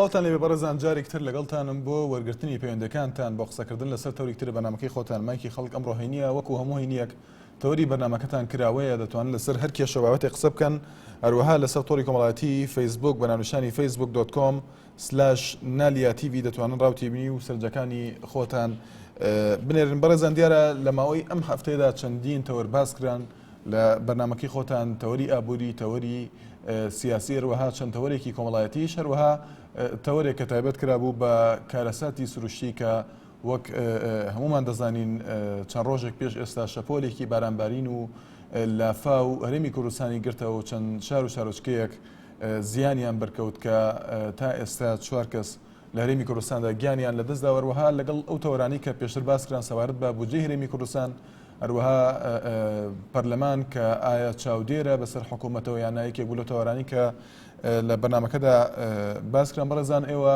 سڵاوتان لێبێ بەڕێزان جارێک تر لەگەڵتانم بۆ وەرگرتنی پەیوەندەکانتان بۆ قسەکردن لەسەر تەوری تر بەرنامەکەی خۆتان مایکی خەڵک ئەمڕۆ هەینیە وەکو هەموو هەینیەک تەوەری بەرنامەکەتان کراوەیە دەتوانن لەسەر هەر کێشە بابەتێک قسە بکەن هەروەها لەسەر تۆڕی کۆمەڵایەتی فەیسبوک بە ناونیشانی Facebook dot com slash نالیا تیڤی دەتوانن ڕاو تێبینی و سەرنجەکانی خۆتان بنێرن بەڕێزان دیارە لە ماوەی ئەم هەفتەیەدا چەندین تەوەر باس کران لە بەرنامەکەی خۆتان تەوەری ئابووری تەوەری سیاسی هەروەها چەند تەوەرێکی کۆمەڵایەتیش هەروەها تەوەرێک کە تایبەت کرابوو بە کارەساتی سروشتی کە وەک هەمومان دەزانین چەند ڕۆژێک پێش ئێستا شەپۆلێکی بارانبارین و لافاو هەرێمی کوردستانی گرتەوە و چەند شار و شارۆچکەیەک زیانیان بەرکەوت کە تا ئێستا چوار کەس لە هەرێمی کوردستاندا گیانیان لەدەستدا وەروەها لەگەڵ ئەو تەوەرانەی کە پێشتر باس کران سەبارەت بە بودجەی هەرێمی کوردستان هەروەها پەرلەمان کە ئایا چاودێرە بەسەر حکوومەتەوە یان نا یەکێک بوو لەو تەوەرانەی کە لە بەرنامەکەدا باس کران بەڕێزان ئێوە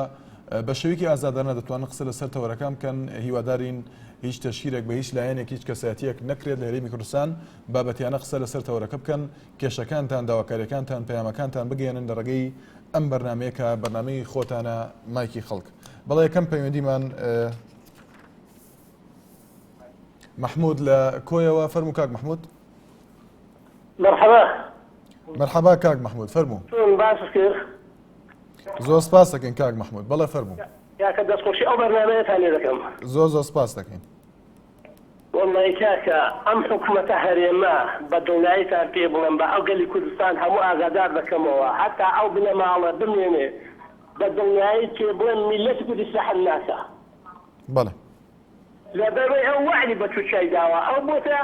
بە شێوەیەکی ئازادانە دەتوانن قسە لەسەر تەوەرەکان بکەن هیوادارین هیچ تەشهیرێک بە هیچ لایەنێک هیچ کەسایەتیەک نەکرێت لە هەرێمی کوردستان بابەتیانە قسە لەسەر تەوەرەکە بکەن کێشەکانتان داواکاریەکانتان پەیامەکانتان بگەیەنن لە ڕێگەی ئەم بەرنامەیە کە بەرنامەی خۆتانە مایکی خەڵک بەڵێ یەکەم پەیوەندیمان محمود لە کۆیەوە فەرموو کاک محمود مەرحەبا مەرحەبا کاک محمود فەرموو چۆن باس کرد زۆر سپاس دەکەین کاک محمود بەڵێ فەرموو کاکە دەستخۆشی ئەو بەرنامەیەتان لێ دەکەم زۆر زۆر سپاس دەکەین وەڵڵەی کاکە ئەم حکومەتە هەرێمە بە دڵنیاییتان پێ بڵێم بە ئەو گەلی کوردستان هەموو ئاگادار دەکەمەوە هەتا ئەو بنەماڵە بمێنێ بە دڵنیایی پێ بڵێم میللەتی کوردیش رەحم ناکا. بەڵێ. لەبەروەی ئەو وەعدی بە تورکیای داوە ئەو بۆتە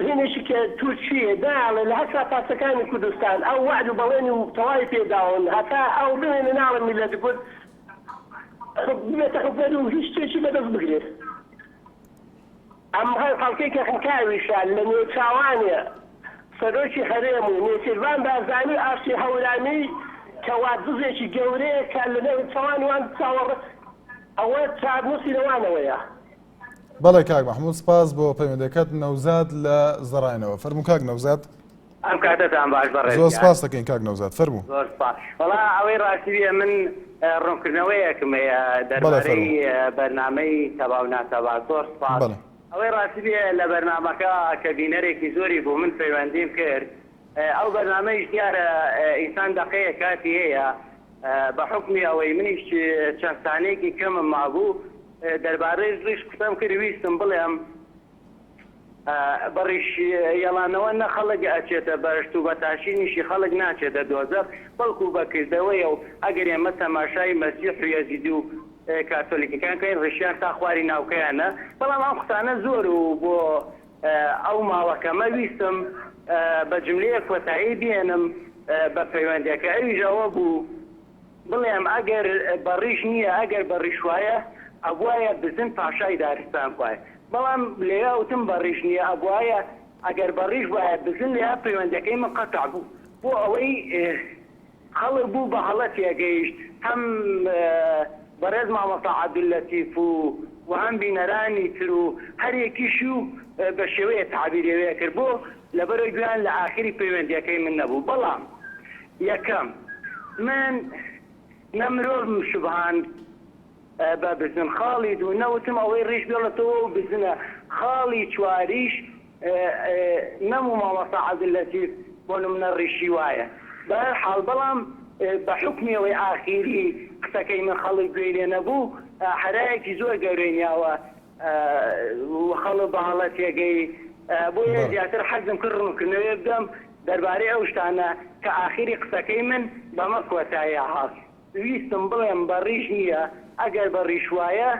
هینێکی کە تورکیە نایەڵێ لە هەرچوار پارچەکانی کوردستان ئەو وەعد و بەڵێنی و تەواوی پێ داون هەتا ئەو بمێنێ ناڵێ میللەتی کورد ببێتە حکومەت و هیچ شتێکی بەدەست بگرێ. ئەم خەڵکەی کە خنکاویشە لە نێوچاوانێ سەرۆکی هەرێم و نێچیرڤان بارزانی و ئاشتی هەورامی کە وا دزێکی گەورەیە کە لە نێوچاوانی وان چاوەڕ ئەوە چارنووسی لەوانەوەیە. بەڵێ کاک مەحمود سپاس بۆ پەیوەندەکەت نەوزاد لە زەڕاینەوە فەرموو کاک نەوزاد. ئەم کاتەتان باش بەڕێز زۆر گیان. سپاس دەکەین کاک نەوزاد فەرموو. زۆر سپاس. وەڵا ئەوەی ڕاستی بێ من ڕوونکردنەوەیەکم هەیە بەڵێ دەربارەی فەرموو. بەرنامەی تەبا و ناتەبا. زۆر سپاس. بەڵێ. ئەوەی ڕاستی بێ لە بەرنامەکە کە بینەرێکی زۆری بوو من پەیوەندیم کرد ئەو بەرنامەیش دیارە ئینسان دەقەیەک کاتی هەیە بە حوکمی ئەوەی منیش چەند سانیەکی کەمم مابوو دەربارەی ڕیش قسەم کرد ویستم بڵێم بە ڕیش یەڵانەوە نە خەڵک ئەچێتە بەهەشت و بە تاشینیشی خەڵک ناچێتە دۆزەخ، بەڵکو بە کردەوەیە و ئەگەر ئێمە تەماشای مەسیح و یەزید و کاسۆلیکەکان بکەین ڕیشیان تا خواری ناوکەیانە، بەڵام ئەم قسانە زۆر و بۆ ئەو ماوە کەمە ویستم بە جوملەیەک کۆتایی بێنم بە پەیوەندیەکە ئەویش ئەوە بوو، بڵێم ئەگەر بە ڕیش نییە ئەگەر بە ڕیش وایە ئەبوایە بزن پاشای دارستان بوایە بەڵام لەوێ وتم بە ڕیش نییە ئەبوایە ئەگەر بە ڕیش بوایە بزن لەوێ پەیوەندەکەی من قەتع بوو بۆ ئەوەی خەڵک بوو بە هەڵە تێگەیشت هەم بەڕێز مامۆستا عەبدوللەتیف و و هەم بینەرانی تر و هەر یەکیشی و بە شێوەیە تەعبیری ئەوێ کرد بۆ لەبەرئەوەی گوێیان لە ئاخری پەیوەندیەکەی من نەبوو بەڵام یەکەم، من نە مرۆڤم شوبهاند بە بزن، خاڵی دوو، نە وتم ئەوەی ڕیش بێڵێتەوە و بزنە، خاڵی چواریش نەم و مامۆستا عەبدوللەتیف بۆ نمونە ڕیشی وایە. بەهەرحاڵ بەڵام بە حوکمی ئەوەی ئاخیری قسەکەی من خەڵک گوێی لێ نەبوو، هەرایەکی زۆر گەورەی نیاوە و خەڵک بە هەڵە تێگەی، بۆیە زیاتر حەزم کرد ڕوونکردنەوەیەک بدەم دەربارەی ئەو شتانە کە ئاخیری قسەکەی من بەمە کۆتایی هات. ویستم بڵێم بە ڕیش نییە، ئەگەر بە ڕیش وایە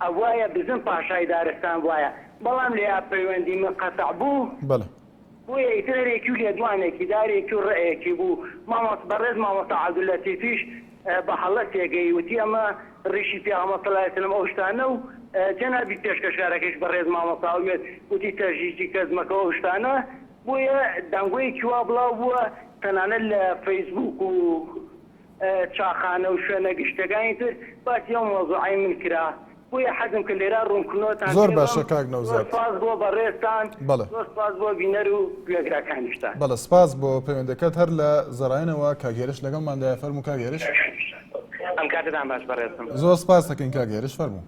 ئەبوایە بزن پاشای دارستان بوایە، بەڵام لێیا پەیوەندی من قەتع بوو. بەڵێ. بۆیە ئیتر هەرێکی و لێدوانێکی دارێکی و ڕەئێکی بوو، مامۆستا بەڕێز مامۆستا عەبدوللەتیفیش بە هەڵە تێگەیی وتی ئەمە ڕیشی پێغەمبەر صلی اللە علیە وسلم ئەو شتانە و جەنابی پێشکەشکارەکەیش بەڕێز مامۆستا ئومێد وتی تەژیجی کەس مەکە ئەو شتانە بۆیە دەنگۆیەکی وا بڵاو بووە تەنانەت لە فەیسبووک و چاخانە و شوێنە گشتیەکانی تر باسی ئەو مەوزوعەی من کرا بۆیە حەزم کرد لێرە ڕوونکردنەوەتان زۆر پێ باشە بەم کاک زۆر نەوزاد. سپاس بۆ بەڕێزتان بەڵێ. زۆر سپاس بۆ بینەر و گوێگرەکانیشتان. بەڵێ سپاس بۆ پەیوەندەکەت هەر لە زەڕایەنەوە کاک هێرش لەگەڵماندایە فەرموو کاک هێرش. ئەم کاتەتان باش بەڕێزم. زۆر سپاس دەکەین کاک هێرش فەرموو.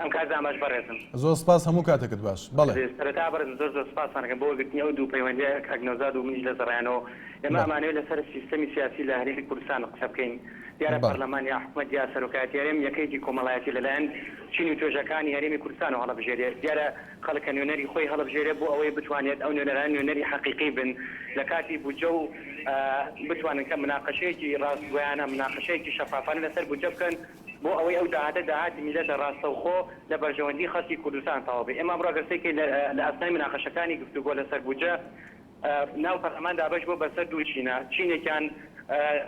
ئەم کاتەتان باش بەڕێزم. زۆر سپاس هەموو کاتێکت باش. بەڵێ. سەرەتا بەڕێزم زۆر زۆر سپاستان ئەکەم بۆ وەرگرتنی ئەو دوو پەیوەندیە کاک نەوزاد و منیش لە زەڕایەنەوە ئێمە بەڵێ. ئەمانەوێت لەسەر سیستەمی سیاسی لە هەرێمی کوردستان قسە بکەین دیارە بەڵێ. پەرلەمان یا حکومەت یا سەرۆکایەتی هەرێم یەکەیەکی کۆمەڵایەتی لەلایەن چین و توێژەکانی هەرێمی کوردستانەوە هەڵەبژێرێ دیارە خەڵک کە نوێنەری خۆی هەڵبژێرێ بۆ ئەوەی بتوانێت ئەو نوێنەرانە نوێنەری حەقیقی بن لە کاتی بودجە و بتوانن کە مناقەشەیەکی ڕاستگۆیانە، مناقەشەیەکی شەفافانە لەسەر بودجە بکەن بۆ ئەوەی ئەو داهاتە داهاتی میللەتە ڕاستەوخۆ لە بەرژەوەندی خەڵکی کوردستان تەواو بێ. ئێمە ئەمڕۆ ئەگەر سەیر کەین لە ئەسنای مناقەشەکانی گفتوگۆ لەسەر بودجە ناو پەرلەمان دابەش بووە بەسەر دوو چینە، چینێکیان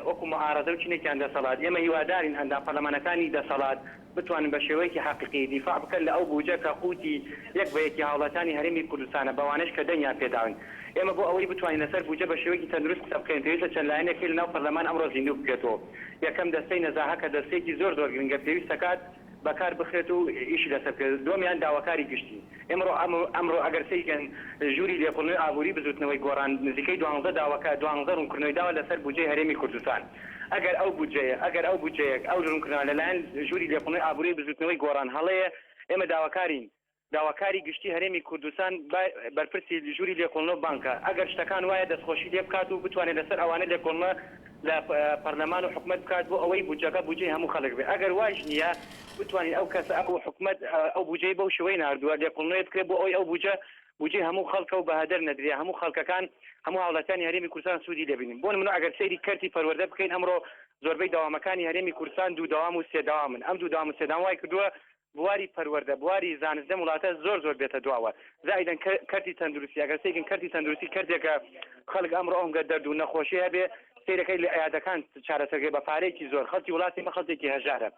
وەکو موعارەزە و چینێکیان دەسەڵات. ئێمە هیوادارین ئەندام پەرلەمانەکانی دەسەڵات بتوانن بە شێوەیەکی حەقیقی دیفاع بکەن لە ئەو بوجە کە قوتی یەک بە یەکی هاوڵاتیانی هەرێمی کوردستانە بەوانەش کە دەنگیان پێداوین. ئێمە بۆ ئەوەی بتوانین لەسەر بوجە بە شێوەیەکی تەندروست قسە بکەین پێویستە چەند لایەنێک هەیە لەناو پەرلەمان ئەمڕۆ زیندوو بکرێتەوە. یەکەم دەستەی نەزاهە کە دەستەیەکی زۆر زۆر گرنگە پێویستە کات بەکار بخرێت و ئیشی لەسەر بکرێت. دووەمیان داواکاری گشتی. ئێمڕۆ ئەمڕۆ ئەگەر سەیر کەن ژووری لێکۆڵینەوەی ئابووری بزووتنەوەی گۆڕان نزیکەی دوانزە داواکار دوانزە ڕوونکردنەوەی داوە لەسەر بودجەی هەرێمی کوردستان. ئەگەر ئەو بودجەیە ئەگەر ئەو بودجەیەک ئەو ڕوونکردنەوە لەلایەن ژووری لێکۆڵینەوەی ئابووری بزووتنەوەی گۆڕان هەڵەیە ئێمە داواکارین داواکاری گشتی هەرێمی کوردستان با بەرپرسی ژووری لێکۆڵنەوە بانگ کا ئەگەر شتەکان وایە دەستخۆشی لێ بکات و بتوانێت لەسەر ئەوانە لێکۆڵنە لە پەرلەمان و حکومەت بکات بۆ ئەوەی بودجەکە بودجەی هەموو خەڵک بێت ئەگەر وایش نییە بتوانین ئەو کەسە ئەو حکومەت ئەو بودجەی بەو شێوەی ناردووە لێکۆڵنەوەی بکرێت بۆ ئەوەی ئەو بودجە بودجەی هەموو خەڵکە و بەهەدەر نەدرێ هەموو خەڵکەکان هەموو هاوڵاتیانی هەرێمی کوردستان سوودی لێ بینن بۆ نمونە ئەگەر سەیری کەرتی پەروەردە بکەین ئەمڕۆ زۆربەی دەوامەکانی هەرێمی کوردستان دوو دەوام و سێ دەوامن ئەم دوو دەوام و سێ دەوام وای کردووە بواری پەروەردە، بواری زانست لەم وڵاتە زۆر زۆر بێتە دواوە. زائیدەن کەرتی تەندروستی، ئەگەر سەیرکەین کەرتی تەندروستی کەرتێکە خەڵک ئەمڕۆ ئەونگە دەرد و نەخۆشی هەبێ سەیرەکەی لە عیادەکان چارەسەرکرێ بە پارەیەکی زۆر، خەڵکی وڵاتی ئێمە خەڵکێکی هەژارە.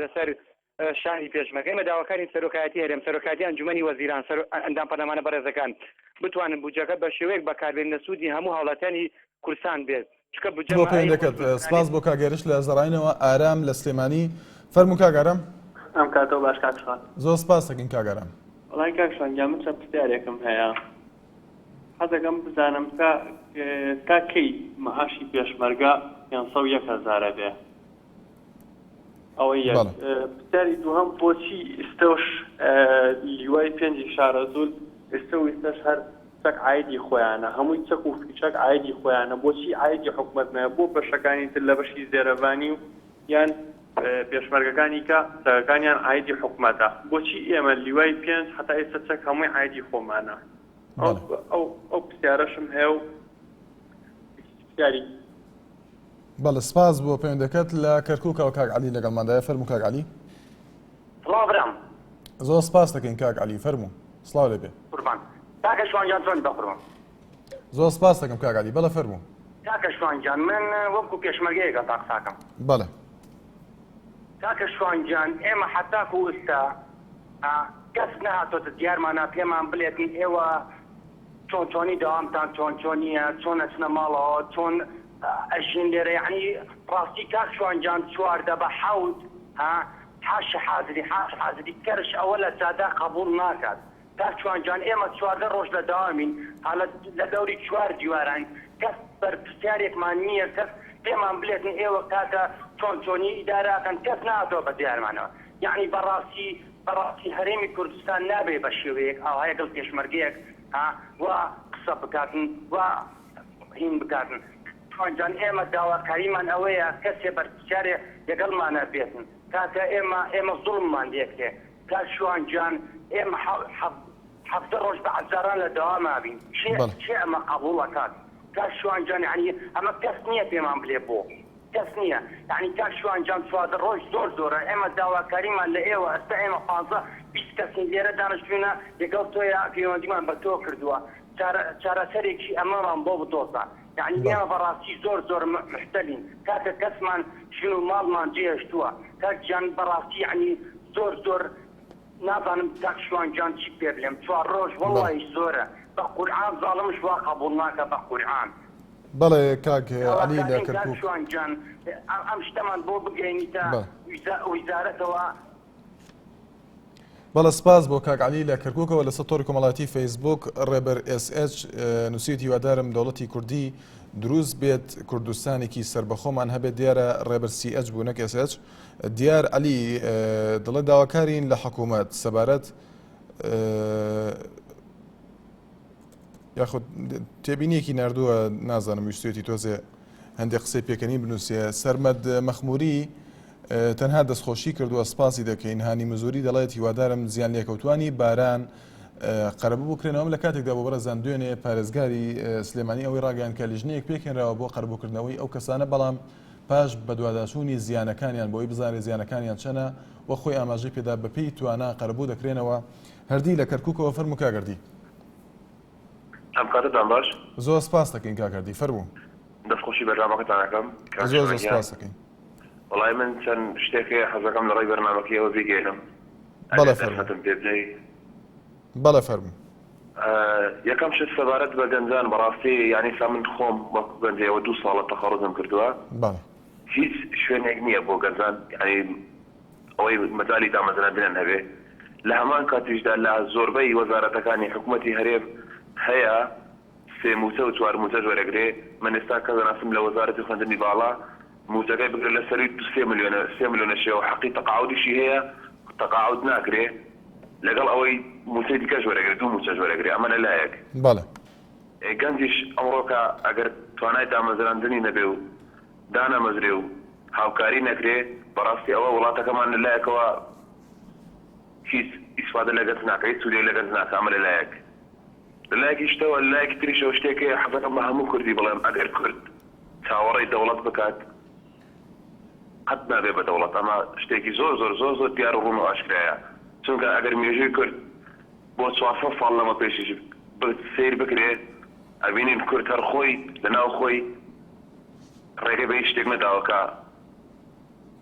لەسەر شانی پێشمەرگە ئێمە داواکارین سەرۆکایەتی هەرێم سەرۆکایەتی ئەنجومەنی وەزیران سەر ئەندام پەرلەمانە بەڕێزەکان بتوانن بودجەکە بە شێوەیەک بەکاربێنن لە سوودی هەموو هاوڵاتیانی کوردستان بێت چونکە بودجە بۆ مایەی پەیوەندەکەت خۆشگوزەرانی سپاس بۆ کاک هێرش لە زەڕاینەوە ئارام لە سلێمانی فەرموو کاک ئارام. ئەم کاتەو باش کاک شوان. زۆر سپاس دەکەین کاک ئارام. وەڵای کاک شوان گیان من چەند پرسیارێکم هەیە حەزەکەم بزانم تا تا کەی مەعاشی پێشمەرگە 501 هەزارە بێ ئەوەی یەک بەڵێ. پرسیاری دووهەم بۆچی ئیستەش لیوای پێنجی شارەزوور ئیستە و ئیستەش هەر چەک عایدی خۆیانە هەمووی چەک و فیشەک عایدی خۆیانە بۆچی عایدی حکومەت نایە بۆ بەشەکانی تر لە بەشی زێرەڤانی و یان پێشمەرگەکانی کە چەکەکانیان عایدی حکومەتە بۆچی ئێمە لیوای پێنج هەتا ئێستا چەک هەمووی عایدی خۆمانە ئەو بەڵێ. ئەو ئەو پرسیارەشم هەیە و پرسیاری بەڵێ سپاس بۆ پەیوەندەکەت لە کەرکوکەوە کاک عەلی لەگەڵماندایە فەرموو کاک عەلی. سڵاو برام. زۆر سپاس دەکەین کاک عەلی فەرموو سڵاو لێبێ. قوربان کاکە شوان گیان چۆنی بەقوربان. زۆر سپاس دەکەم کاک عەلی بەڵێ فەرموو. کاکە شوان گیان من وەکو پێشمەرگەیەکە تا قساکەم. بەڵێ. کاکە شوان گیان ئێمە حەتاکو ئستا کەس نەهاتۆتە دیارمانا پێمان بلێتن ئێوە چۆن چۆنی دەوامتان چۆن چۆنیە چۆن ئەچنە ماڵەوە چۆن ئەژین لێرە یەعنی ڕاستی کاک شوان گیان 14 بە حەوت ها حاش حازری حاش حازری کەرش ئەوە لە جادا قبوڵ ناکات کاک شوان گیان ئێمە 14 ڕۆژ لە دەوامین ها لە دەوری چوار دیواران کەس بەرپرسیارێکمان نییە کەس پێمان بلێتن ئێوە کاکە چۆن چۆنی ئیدارە ئەکەن کەس نەهاتوە بە دیارمانەوە یەعنی بەڕاستی بەڕاستی هەرێمی کوردستان نابێ بە شێوەیەک ئاوها لەگەڵ پێشمەرگەیەک ها وا قسە بکاتن وا هین بکاتن شوان جان ئێمە داواکاریمان ئەوەیە کەسێ بەرپرسیارێ لەگەڵمانە بێتن کاکە ئێمە ئێمە زوڵممان لێکرێ کاک شوان گیان ئێمە 17 ڕۆژ بە هەزاران لە دەواما بین کێ بەڵێ. کێ ئەمە قبوڵ ئەکات کاک شوان گیان یەعنی ئەمە کەس نییە پێمان بلێ بۆ کەس نییە یەعنی کاک شوان گیان 14 ڕۆژ زۆر زۆرە ئێمە داواکاریمان لە ئێوە ئەستا ئێمە 15 20 کەسین لێرە دانیشتوینە لەگەڵ تۆیا پەیوەندیمان بە تۆ کردووە چارەسەرێکی ئەمەمان بۆ بدۆزە یەعنی بەڵێ. ئێمە بەڕاستی زۆر زۆر محتەلین کاکە کەسمان ژن و ماڵمان جێهێشتووە کاک گیان بەڕاستی یەعنی زۆر زۆر. نازانم کاک شوان گیان چیت پێ بلێم چوار ڕۆژ بەڵێ. وەڵڵاهی زۆرە بە قورعان زاڵمش وا قەبوڵ ناکا بە قورعان. بەڵێ کاک عەلی لە داواکارین کاک کەرکوک. شوان گیان ئەم شتەمان بۆ بگەینیتە بەڵێ. ویزارەتەوە. بەڵێ سپاس بۆ کاک عەلی لە کەرکوکەوە لەسەر تۆڕی کۆمەڵایەتی فەیسبوک ڕێبەر ئێس ئێچ نووسیویەتی هیوادارم دەوڵەتی کوردی دروست بێت کوردستانێکی سەربەخۆمان هەبێت دیارە ڕێبەر سی ئێچ بوو نەک ئێس ئێچ دیار عەلی دەڵێ داواکارین لە حکوومەت سەبارەت یاخود تێبینیەکی نردووە نازانم ویستێتی تۆزێ هەندێک قسەی پێکەنین بنووسێ سەرمەد مەخموری تەنها دەستخۆشی کردووە سپاسی دەکەین هانی مزوری دەڵێت هیوادارم زیان لێکەوتوانی باران قەرەبوو بکرێنەوە لە کاتێکدا بۆ بەڕێزان دوێنێ پارێزگاری سلێمانی ئەوەی ڕاگەیان کە لیژنەیەک پێکهێنراوە بۆ قەرەبووکردنەوەی ئەو کەسانە بەڵام پاش بەدواداچوونی زیانەکانیان بۆی بزانێت زیانەکانیان چەنە وە خۆی ئاماژەی پێدا بەپێی توانا قەرەبوو دەکرێنەوە هەردی لە کەرکوکەوە فەرموو کاک هەردی. ئەم کاتەتان باش. زۆر سپاست دەکەین کاک هەردی فەرموو. دەست خۆشی بەرنامەکەتان ئەکەم کاک زۆر زۆر شوان گیان. سپاست دەکەین. وەڵای من چەند شتێک هەیە حەزەکەم لە ڕێی بەرنامەکەیەوە بیگەیەنم بەڵێ ئەگەر فەرموو. دەرفەتم پێ بدەی. بەڵێ فەرموو. یەکەم شت سەبارەت بە گەنجان بەڕاستی یانی ئێستا من خۆم وەکو گەنجێ ئەوە دوو ساڵە تەخەڕوجم کردووە بەڵێ. هیچ شوێنێک نییە بۆ گەنجان یانی ئەوەی مەجالی دامەزراندنیان هەبێ لە هەمان کاتیشدا لە زۆربەی وەزارەتەکانی حکومەتی هەرێم هەیە سێ موچە و چوار موچەش وەرەگرێ من ئێستا کەس ئەناسم لە وەزارەتی خوێندنی باڵا موچەکەی بگرە لە سەروی دو سێ ملیۆنە سێ ملیۆنە شێوە حەقی تەقاعودیشی هەیە تەقاعود ناکرێ لەگەڵ ئەوەی موچەی دیکەش وەرەگرێ دوو موچەش وەرەگرێ ئەمە لە لایەک. بەڵێ. گەنجیش ئەمڕۆکە ئەگەر توانای دامەزراندنی نەبێ و دانەمەزرێ و هاوکاری نەکرێ بەڕاستی ئەوە وڵاتەکەمان لە لایەکەوە هیچ ئیسفادە لە گەنج ناکا هیچ سوودێک لە گەنج ناکا ئەمە لە لایەک لە لایەکی شتەوە لە لایەکی تریشەوە شتێک هەیە حەزەکەم بە هەموو کوردی بڵێم ئەگەر کورد چاوەڕێی دەوڵەت بکات قەت نابێ بە دەوڵەت ئەمە شتێکی زۆر زۆر زۆر زۆر دیار و ڕوون و ئاشکرایە چونکە ئەگەر مێژووی کورد بۆ 400 ساڵ لەمە پێشیش سەیر بکرێ ئەبینین کورد هەر خۆی لە ناو خۆی ڕێگەی بە هیچ شتێک نەداوە کە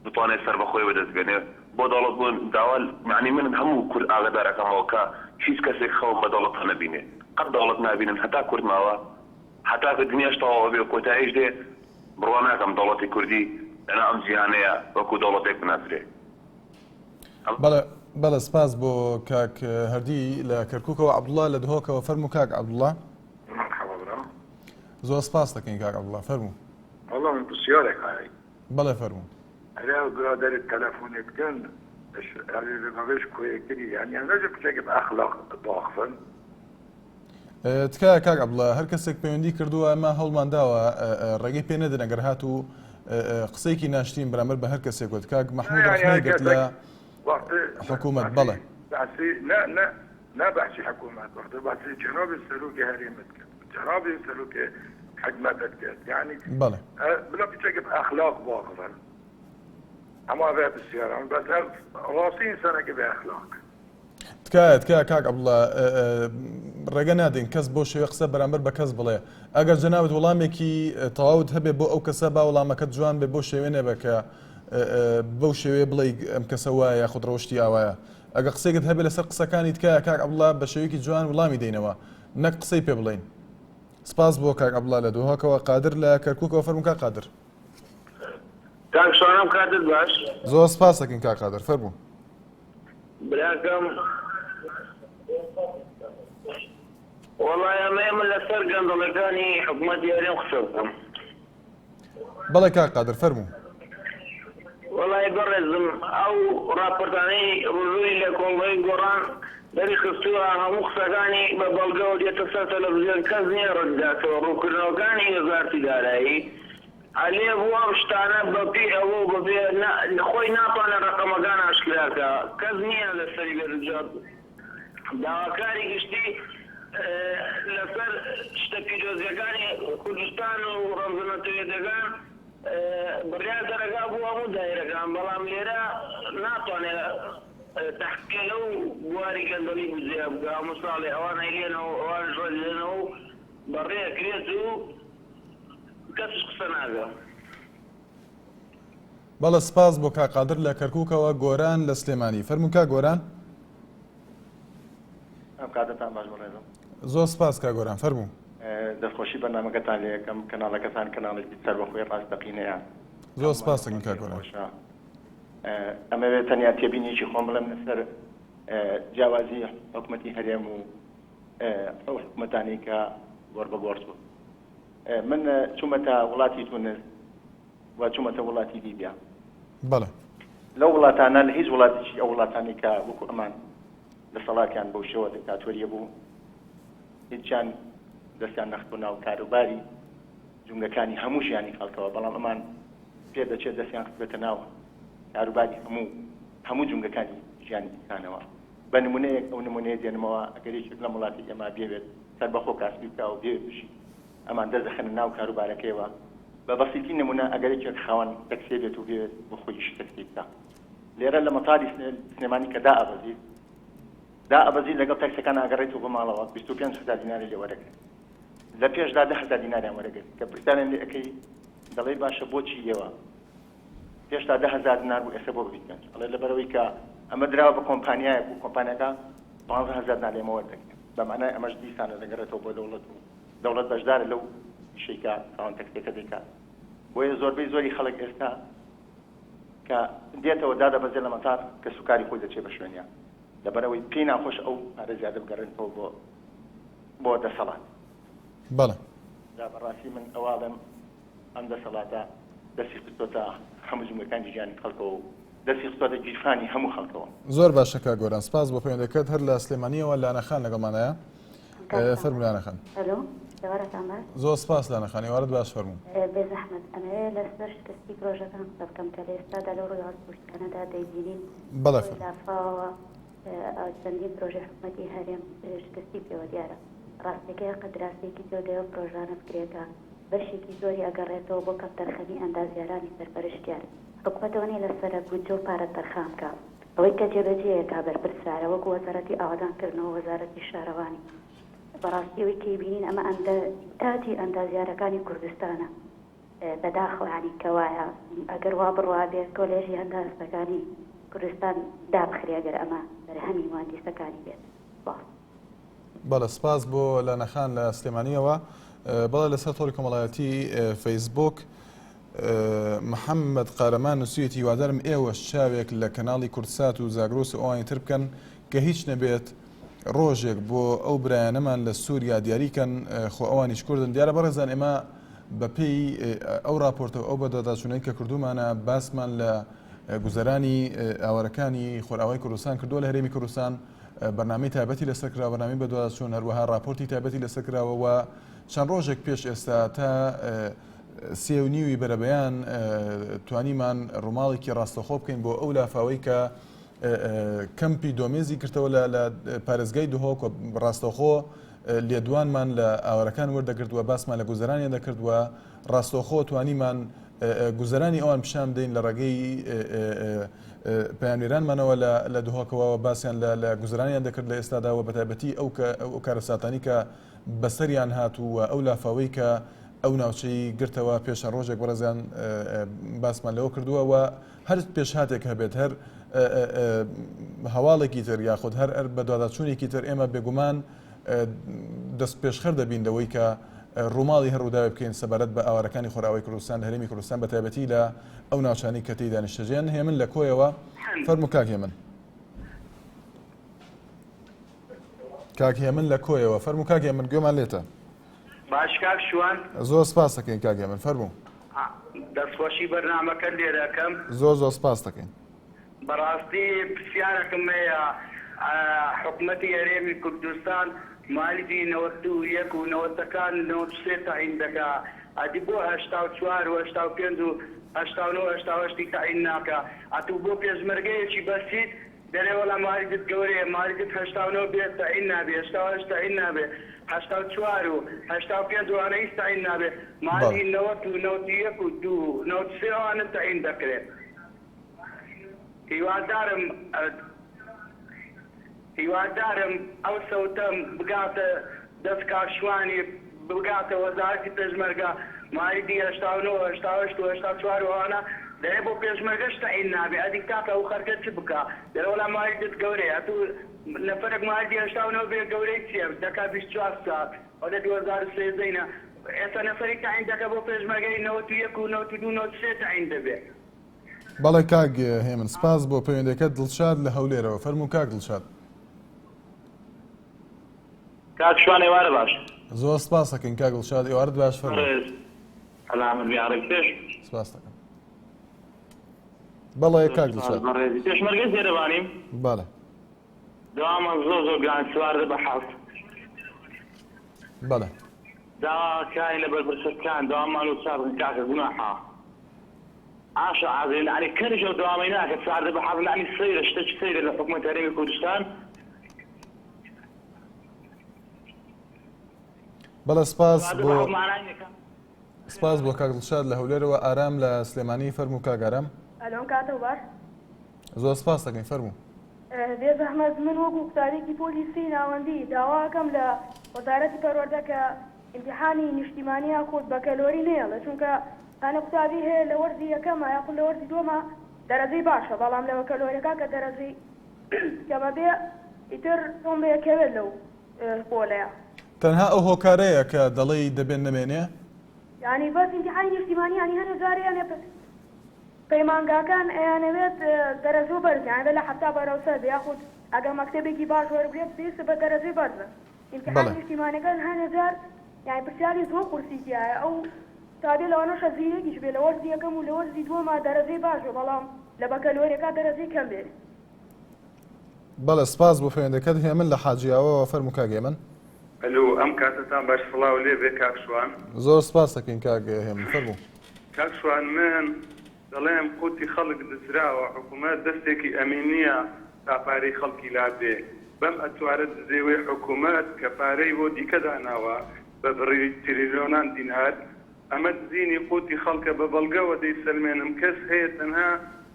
بتوانێت سەربەخۆی بەدەست بێنێ بۆ دەوڵەت بوون داوا یانی من هەموو کورد ئاگادار ئەکەمەوە کە هیچ کەسێک خەون بە دەوڵەتە نەبینێ قەت دەوڵەت نابینن هەتا کورد ماوە هەتا کە دنیاش تەواو ئەبێ و کۆتاییش دێ بڕوا ناکەم دەوڵەتی کوردی لەناو ئەم جیهانەیا وەکوو دەوڵەتێک بناسرێ. بەڵێ بەڵێ سپاس بۆ کاک هەردی لە کەرکوکەوە عەبدوڵا لە دهۆکەوە فەرموو کاک عەبدوڵا. مەرحەبا برام. زۆر سپاس دەکەین کاک عەبدوڵا فەرموو. وەڵا من پرسیارێک هەیە. بەڵێ فەرموو. ئەرێ ئەو برادەرت تەلەفۆنێ بکەن ئەرێ لەگەڵێش کۆیەکتری یانی ئەم نەجم کچێکە بە ئەخلاق باخفن. تکایە کاک عەبدوڵا هەر کەسێک پەیوەندی کردووە ئێمە هەوڵمان داوە ڕێگەی پێ نەدەن ئەگەر هاتوو قسەیەکی ناشرین بەرامبەر بە هەر کەسێک وت کاک مەحموود ڕەخنەی گرت لە حکوومەت بەڵێ. نا بەحسی حکوومەت وەختێ بەحسی جەنابی سەرۆکی هەرێمت کرد جەنابی سەرۆکی حکومەتت کرد یانی بەڵێ بلا بچێک بە ئەخلاق باخڤن ئەما ئەڤ پرسیارە بەس ئەڤ ڕاستی ئینسانەکە بێ ئەخلاق. تکایە تکایە کاک عەبدوڵا ڕێگە نادەین کەس بەو شێوەیە قسە بەرامبەر بە کەس بڵێ ئەگەر جەنابت وەڵامێکی تەواوت هەبێ بۆ ئەو کەسە با وەڵامەکەت جوان بێ بەو شێوەیە نەبێ کە بەو شێوەیە بڵێ ئەم کەسە وایە یاخود ڕەوشتی ئاوایە ئەگەر قسەیەکت هەبێ لەسەر قسەکانی تکایە کاک عەبدوڵا بە شێوەیەکی جوان وڵامی دەینەوە نەک قسەی پێ بڵێین سپاس بۆ کاک عەبدوڵا لە دهۆکەوە قادر لە کەرکوکەوە فەرموو کاک قادر. کاک شوانم کاتت باش. زۆر سپاس دەکەین کاک قادر فەرموو. براکەم وەڵای ئەمەیە من لەسەر گەندەڵەکانی حکومەتی هەرێم قسە بکەم. بەڵێ کاک قادر فەرموو. وەڵای بەڕێزم ئەو ڕاپۆرتانەی ڕوژوری لێکۆڵنەوەی گۆڕان دەری خستووە هەموو قسەکانی بە بەڵگەوە دێتە سەر تەلەفزیۆن کەس نییە ڕەتبکاتەوە ڕوونکردنەوەکانی وەزارەتی دارایی ئەلێ بۆ ئەم شتانە بە پێی ئەوە و بە پێ نا خۆی ناتوانێ ڕەقەمەکان ئاشکرا کا کەس نییە لەسەری بێت جا داواکاری گشتی لەسەر شتە پیرۆزیەکانی کوردستان و ڕەمزە نەتەوێتەکان بڕیار دەرەکا بۆ هەموو دایرەکان بەڵام لێرە ناتوانێ تەحقیق لەو بواری گەندەڵی بودجەیە بکا هەموو ساڵێ ئەوان ئەیلێنەوە ئەوانش ڕەدیدەنەوە و بەڕێ ئەکرێت و کەسیش قسە ناکا. بەڵێ سپاس بۆ کاک قادر لە کەرکوکەوە گۆران لە سلێمانی فەرموو کاک گۆران. ئەم کاتەتان باش بەڕێزم. زۆر سپاس کاک گۆران فەرموو. دەستخۆشی بەرنامەکەتان لێ ئەکەم کەناڵەکەتان کەناڵێکی سەربەخۆی ڕاستەقینەیە. زۆر سپاس دەکەم کاک گۆران. خۆشە ئەمەوێت تەنیا تێبینیەکی خۆم بڵێم لەسەر جیاوازی حکومەتی هەرێم و ئەو حکومەتانەی کە گۆڕ بە گۆڕ چوون. من چوومەتە وڵاتی تونس و چوومەتە وڵاتی لیبیا. بەڵێ. لەو وڵاتانە لە هیچ وڵاتێکی ئەو وڵاتانەی کە وەکو ئەمان دەسەڵاتیان بەو شێوە دکتاتۆریە بوو هیچیان دەستیان نەخستبوو ناو کاروباری جومگەکانی هەموو ژیانی خەڵکەوە، بەڵام ئەمان پێدەچێت دەستیان خستبێتە ناو کاروباری هەموو هەموو جومگەکانی ژیانی ئینسانەوە. بە نمونەیەک ئەو نمونەیە دێنمەوە، ئەگەر یەکێک لەم وڵاتەی ئێمە بیەوێت سەربەخۆ کاسبی بکا و بیەوێت بژی، ئەمان دەست دەخەنە ناو کاروبارەکەیەوە. بە بەسیتی نمونە ئەگەر یەکێک خاوەن تەکسیە بێت و بیەوێت بۆ خۆی ئیشی تەکسی بکا، لێرە لە مەتاری سلێمانی کە دائەبەزیت، دائەبەزیت لەگەڵ تەکسیەکان ئەگەڕێیتەوە بۆ ماڵەوە 25 هەزار دیناری لێ وەرەگرن. لە پێشدا 10 هەزار دیناریان وەرەگرت. کە پرسیاریان لێ ئەکەی دەڵێی باشە بۆچی ئێوە پێشتا 10 هەزار دینار بوو ئێستا بۆ بە 25؟ ئەڵێ لەبەرئەوەی کە ئەمە دراوە بە کۆمپانیایەک و کۆمپانیاکە 15 هەزار دینار لە ئێمە وەردەگرێت. بە مانای ئەمەش دیسانە دەگەڕێتەوە بۆ دەوڵەت و دەوڵەت بەشدارە لەو ئیشەی کە خاوەن تەکسیەکە دەیکات. بۆیە زۆربەی زۆری خەڵک ئێستا کە دێتەوە دادەبەزێ لە مەتار کەسوکاری خۆی دەچێ بە شوێنیا لەبەرئەوەی پێی ناخۆشە ئەو پارە زیادە بگەڕێنێتەوە بۆ بۆ دەسەڵات. بەڵێ. جا بەڕاستی من ئەوە ئەڵێم ئەم دەسەڵاتە دەستی خستۆتە هەموو جومگەکانی ژیانی خەڵکەوە و دەستی خستۆتە گیرفانی هەموو خەڵکەوە. زۆر باشە کاک گۆران سپاس بۆ پەیوەندەکەت هەر لە سلێمانیەوە لانە خان لەگەڵمانایە فەرموو لانە خان. ئەلۆ ئێوارەتان باش. زۆر سپاس لانە خان ئێوارەت باش فەرموو. بێزەحمەت ئەمەوێ لەسەر شکستی پرۆژەکان قسە بکەم کە لە ئێستادا لەو ڕووداوە سروشتیانەدا دەیبینین بەڵێ فەرموو. لافاوەوە چەندین پرۆژەی حکومەتی هەرێم شکستی پێوە دیارە. ڕاستیەکەی هەقە دراسەیەکی جۆدەیەو پرۆژانە بکرێ کە بەشێکی زۆری ئەگەڕێتەوە بۆ کەمتەرخەمی ئەندازیارانی سەرپەرشتیار. حکومەت ئەوە نیە لەسەرە بودجە و پارە تەرخان بکا. ئەوەی کە جێبەجێیەکا بەرپرسارە وەکو وەزارەتی ئاوەدان کردنەوە وەزارەتی شارەوانی. بەڕاستی ئەوەی کە ئەیبینین ئەمە ئەندە ئینتاجی ئەندازیارەکانی کوردستانە. بەداخەوە یانی کە وایە ئەگەر وا بڕوابێ کۆلێژی هەنداسەکانی کوردستان دابخرێ ئەگەر ئەمە بەرهەمی موهەندیسەکانی بێت. سپاس. بەڵێ سپاس بۆ لانە خان لە سلێمانیەوە. بەڵێ لەسەر تۆڕی کۆمەڵایەتی فەیسبوک محەممەد قارەمان نووسیویەتی هیوادارم ئێوەش چاوێک لە کەناڵی کوردسات و زاگرۆس و ئەوانی تر بکەن کە هیچ نەبێت ڕۆژێک بۆ ئەو برایانەمان لە سووریا دیاری کەن خۆ ئەوانیش کوردن دیارە بەڕێزان ئێمە بەپێی ئەو راپۆرتە و ئەو بەدواداچوونەی کە کردومانە باسمان لە گوزەرانی ئاوارەکانی خۆرئاوای کوردستان کردووە لە هەرێمی کوردستان بەرنامەی تایبەتی لەسەر کراوە، بەرنامەی بەدواداچوون، هەروەها ڕاپۆرتی تایبەتی لەسەر کراوە و چەند ڕۆژێک پێش ئێستا تا سێ و نیوی بەرەبەیان توانیمان ڕووماڵێکی ڕاستەوخۆ بکەین بۆ ئەو لافاوەی کە کەمپی دۆمێزی کردەوە لە پارێزگای دهۆک و ڕاستەوخۆ لێدوانمان لە ئاوارەکان وەردەگرت و باسمان لە گوزەرانیان دەکرد و ڕاستەوخۆ توانیمان گوزەرانی ئەوان پیشان بدەین لە ڕێگەی پەیامنێرانمانەوە لە دهۆکەوە باسیان لە گوزەرانیان دەکرد لە ئێستادا و بەتایبەتی ئەو ئەو کارەساتانی کە بەسەریان هات و ئەو لافاوەی کە ئەو ناوچەی گرتەوە پێش چەند ڕۆژێک بەڕێزیان باسمان لەوە کردووە و هەر پێشهاتێک هەبێت هەر هەواڵێکی تر یاخود هەر بەدواداچوونێکی تر ئێمە بێگومان دەستپێشخەر دەبین لەوەی کە ڕووماڵی هەر ڕووداوێک بکەین سەبارەت بە ئاوارەکانی خۆرئاوای کوردستان لە هەرێمی کوردستان بە تایبەتی لە ئەو ناوچانەی کە تێیدا نیشتەجێن. هێمن لە کۆیەوە، فەرموو کاک هێمن. کاک هێمن لە کۆیەوە، فەرموو کاک هێمن گوێمان لێتە. باش کاک شوان. زۆر سپاس دەکەین کاک هێمن، فەرموو. دەستخۆشی بەرنامەکەت لێ دەکەم. زۆر زۆر سپاس دەکەین. بەڕاستی پرسیارەکم هەیە حکومەتی هەرێمی کوردستان مالیدی 91 و نەوەتەکان 93 تەعین دەکا ئەدی بۆ 84 و 85 و 89 و 88 ی تەعین ناکا ئەتوو بۆ پێشمەرگەیەکی بەسیت دەرێ وەڵا مالیدت گەورەیە مالیدت 89 بێ تەعین نابێ 88 تەعین نابێ 84 و 85 وانە هیچ تەعین نابێ بەڵێ. مالیدی 90 و 91 و دوو و 93 ئەوانە تەعین دەکرێ. هیوادارم هیوادارم ئەو سەوتەم بگاتە دەست کاک شوانی بگاتە وەزارەتی پێشمەرگە مالیدی 89 و 88 و 84 و ئەوانە دەرێ بۆ پێشمەرگەش تەعین نابێ ئەدی کاکە ئەو خەرکە چ بکا دەرێ وەڵا مالیدت گەورەیە ئەتوو. نەفەرێک موالیدی 89 بێ گەورەی چیە دەکا 24 ساڵ ئەو لە 2013 ینە ئێستا نەفەرێک تەعین دەکا بۆ پێشمەرگەی 91 و 92 93 تەعین دەبێ. بەڵێ کاک هێمن سپاس بۆ پەیوەندیەکەت دڵشاد لە هەولێرەوە فەرموو کاک دڵشاد. کاک شوان ئێوارە باش. زۆر سپاس ئەکەین کاک دڵشاد ئێوارەت باش فەرموو. بەڕێز سەلامەت بی یاڕەبی پێش. سپاس دەکەم. بەڵێ کاک دڵشاد. بەڕێزی پێشمەرگەی زێرەڤانیم. بەڵێ. دەوامان زۆر زۆر گران 14 بە حەفت. بەڵێ. داواکارین لە بەرپرسەکان دەوامان لۆ چاک بکەن کاکە گوناحە. عاشە عازرین لەعنی کەریش ئەو دەوامەی ناکە 14 بە حەفت لەعنی سەیرە شتەکی سەیرە لە حکومەت هەرێمی کوردستان. بەڵێ سپاس بۆ سپاس بۆ کاک دڵشاد لە هەولێرەوە ئارام لە سلێمانی فەرموو کاک ئارام. ئەلۆ کاتەو باش. زۆر سپاس دەکەین فەرموو. بێ زەحمەت من وەکو قوتابیەکی پۆلی سێی ناوەندی داوا ئەکەم لە وەزارەتی پەروەردە کە ئیمتیحانی نیشتیمانی یاخود بەکەلۆری نەیەڵێ چونکە هەنێ قوتابی هەیە لە وەرزی یەکەما یاخود لە وەرزی دووەما دەرەجەی باشە بەڵام لە بەکەلۆریەکە کە دەرەجەی کەمە بێ ئیتر چۆن بێ کەوێت لەو پۆلەیە. تەنها ئەو هۆکارەیە کە دەڵێی دەبێ نەمێنێ؟ یانی بەس ئیمتیحانی نیشتیمانی یانی هەنێ جارێ هەنێ پەیمانگاکان ئەیانەوێت دەرەجە بەرز یان ئەبێ لە 70 بەرەو سەر بێ یاخود ئەگەر مەکتەبێکی باش وەربگرێت پێویستە بە دەرەجەی بەرزە ئیمتیحانی بەڵێ. نیشتیمانەکان هەنێ جار یانی پرسیاری زۆر قورسی تیایە ئەو قوتابیە لەوانەشە زیرەکیش بێ لە وەرزی یەکەم و لە وەرزی دووەما دەرەجەی باش بێ بەڵام لە بەکەلۆریەکە دەرەجەی کەم بێ. بەڵێ سپاس بۆ پەیوەندەکەت هێمن لە حاجیاوەوە فەرموو کاک هێمن. ئەلو ئەم کاتەتان باش سڵاو لێ بێ کاک شوان. زۆر سپاس دەکەین کاک هێمن فەرموو. کاک شوان من دەڵێم قوتی خەڵک دزراوە حکومەت دەستێکی ئەمین نیە تا پارەی خەڵکی لابێ بەم ئەتوارە دزێوەی حکومەت کە پارەی بۆ دیکە داناوە بە بڕی تریلیۆنان دینار ئەمە دزینی قوتی خەڵکە بە بەڵگەوە دەیسەلمێنم کەس هەیە تەنها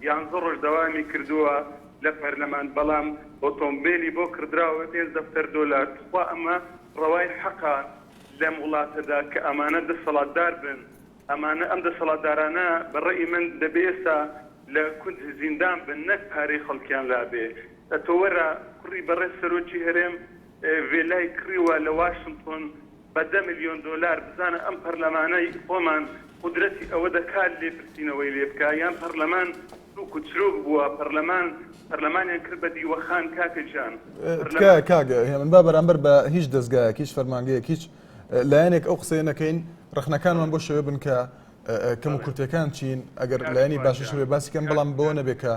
یانزە ڕۆژ دەوامی کردووە لە پەرلەمان بەڵام ئۆتۆمبێلی بۆ کڕدراوە بە پێنج دەفتەر دۆلار تخوا ئەمە ڕەوای حەقە لەم وڵاتەدا کە ئەمانە دەسەڵاتدار بن ئەمانە ئەم دەسەڵاتدارانە بە ڕەئی من دەبێ ئێستا لە کونج زیندان بن نەک پارەی خەڵکیان لابێ ئەتۆ وەرە کوڕی بەڕێز سەرۆکی هەرێم ڤێلای کڕیوە لە واشنتۆن بە دە ملیۆن دۆلار بزانە ئەم پەرلەمانەی خۆمان قودرەتی ئەوە دەکات لێپرسینەوەی لێ بکا یان پەرلەمان سوک و چروک بووە پەرلەمان پەرلەمانیان کرد بە دیوەخان کاکە گیان تکایە کاک هێمن با بەرامبەر بە هیچ دەزگایەک هیچ فەرمانگەیەک هیچ لایەنێک ئەو قسەیە نەکەین ڕەخنەکانمان بۆ شێوە بن کە کەم و کورتەکان چین ئەگەر لایەنی باشیش هەبێ باسی کەم بەڵام بۆ نەبێ کە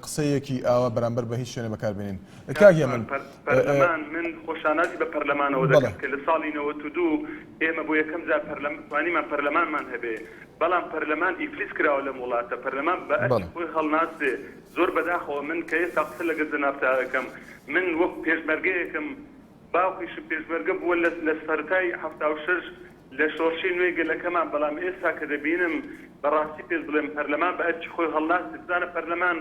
قسەیەکی ئاوا بەرامبەر بە هیچ شوێنێ بەکاربێنین کاک هێمن پەرلەمان من خۆشانازی بە پەرلەمانەوە دەکەم کە لە ساڵی 92 ئێمە بۆ یەکەم جار پەرلەمان توانیمان پەرلەمانمان هەبێ بەڵام پەرلەمان ئیفلیس کراوە لەم وڵاتە پەرلەمان بە ئەرکی خۆی هەڵناسێ زۆر بەداخەوە من کە ئێستا قسە لەگەڵ جەنابتا ئەکەم من وەک پێشمەرگەیەکم باوکیشم پێشمەرگە بووە لە لە سەرەتای 76 لە شۆڕشی نوێی گەلەکەمان، بەڵام ئێستا کە دەبینم بە ڕاستی پێت بڵێم پەرلەمان بە ئەرکی خۆی هەڵناستێ، بزانە پەرلەمان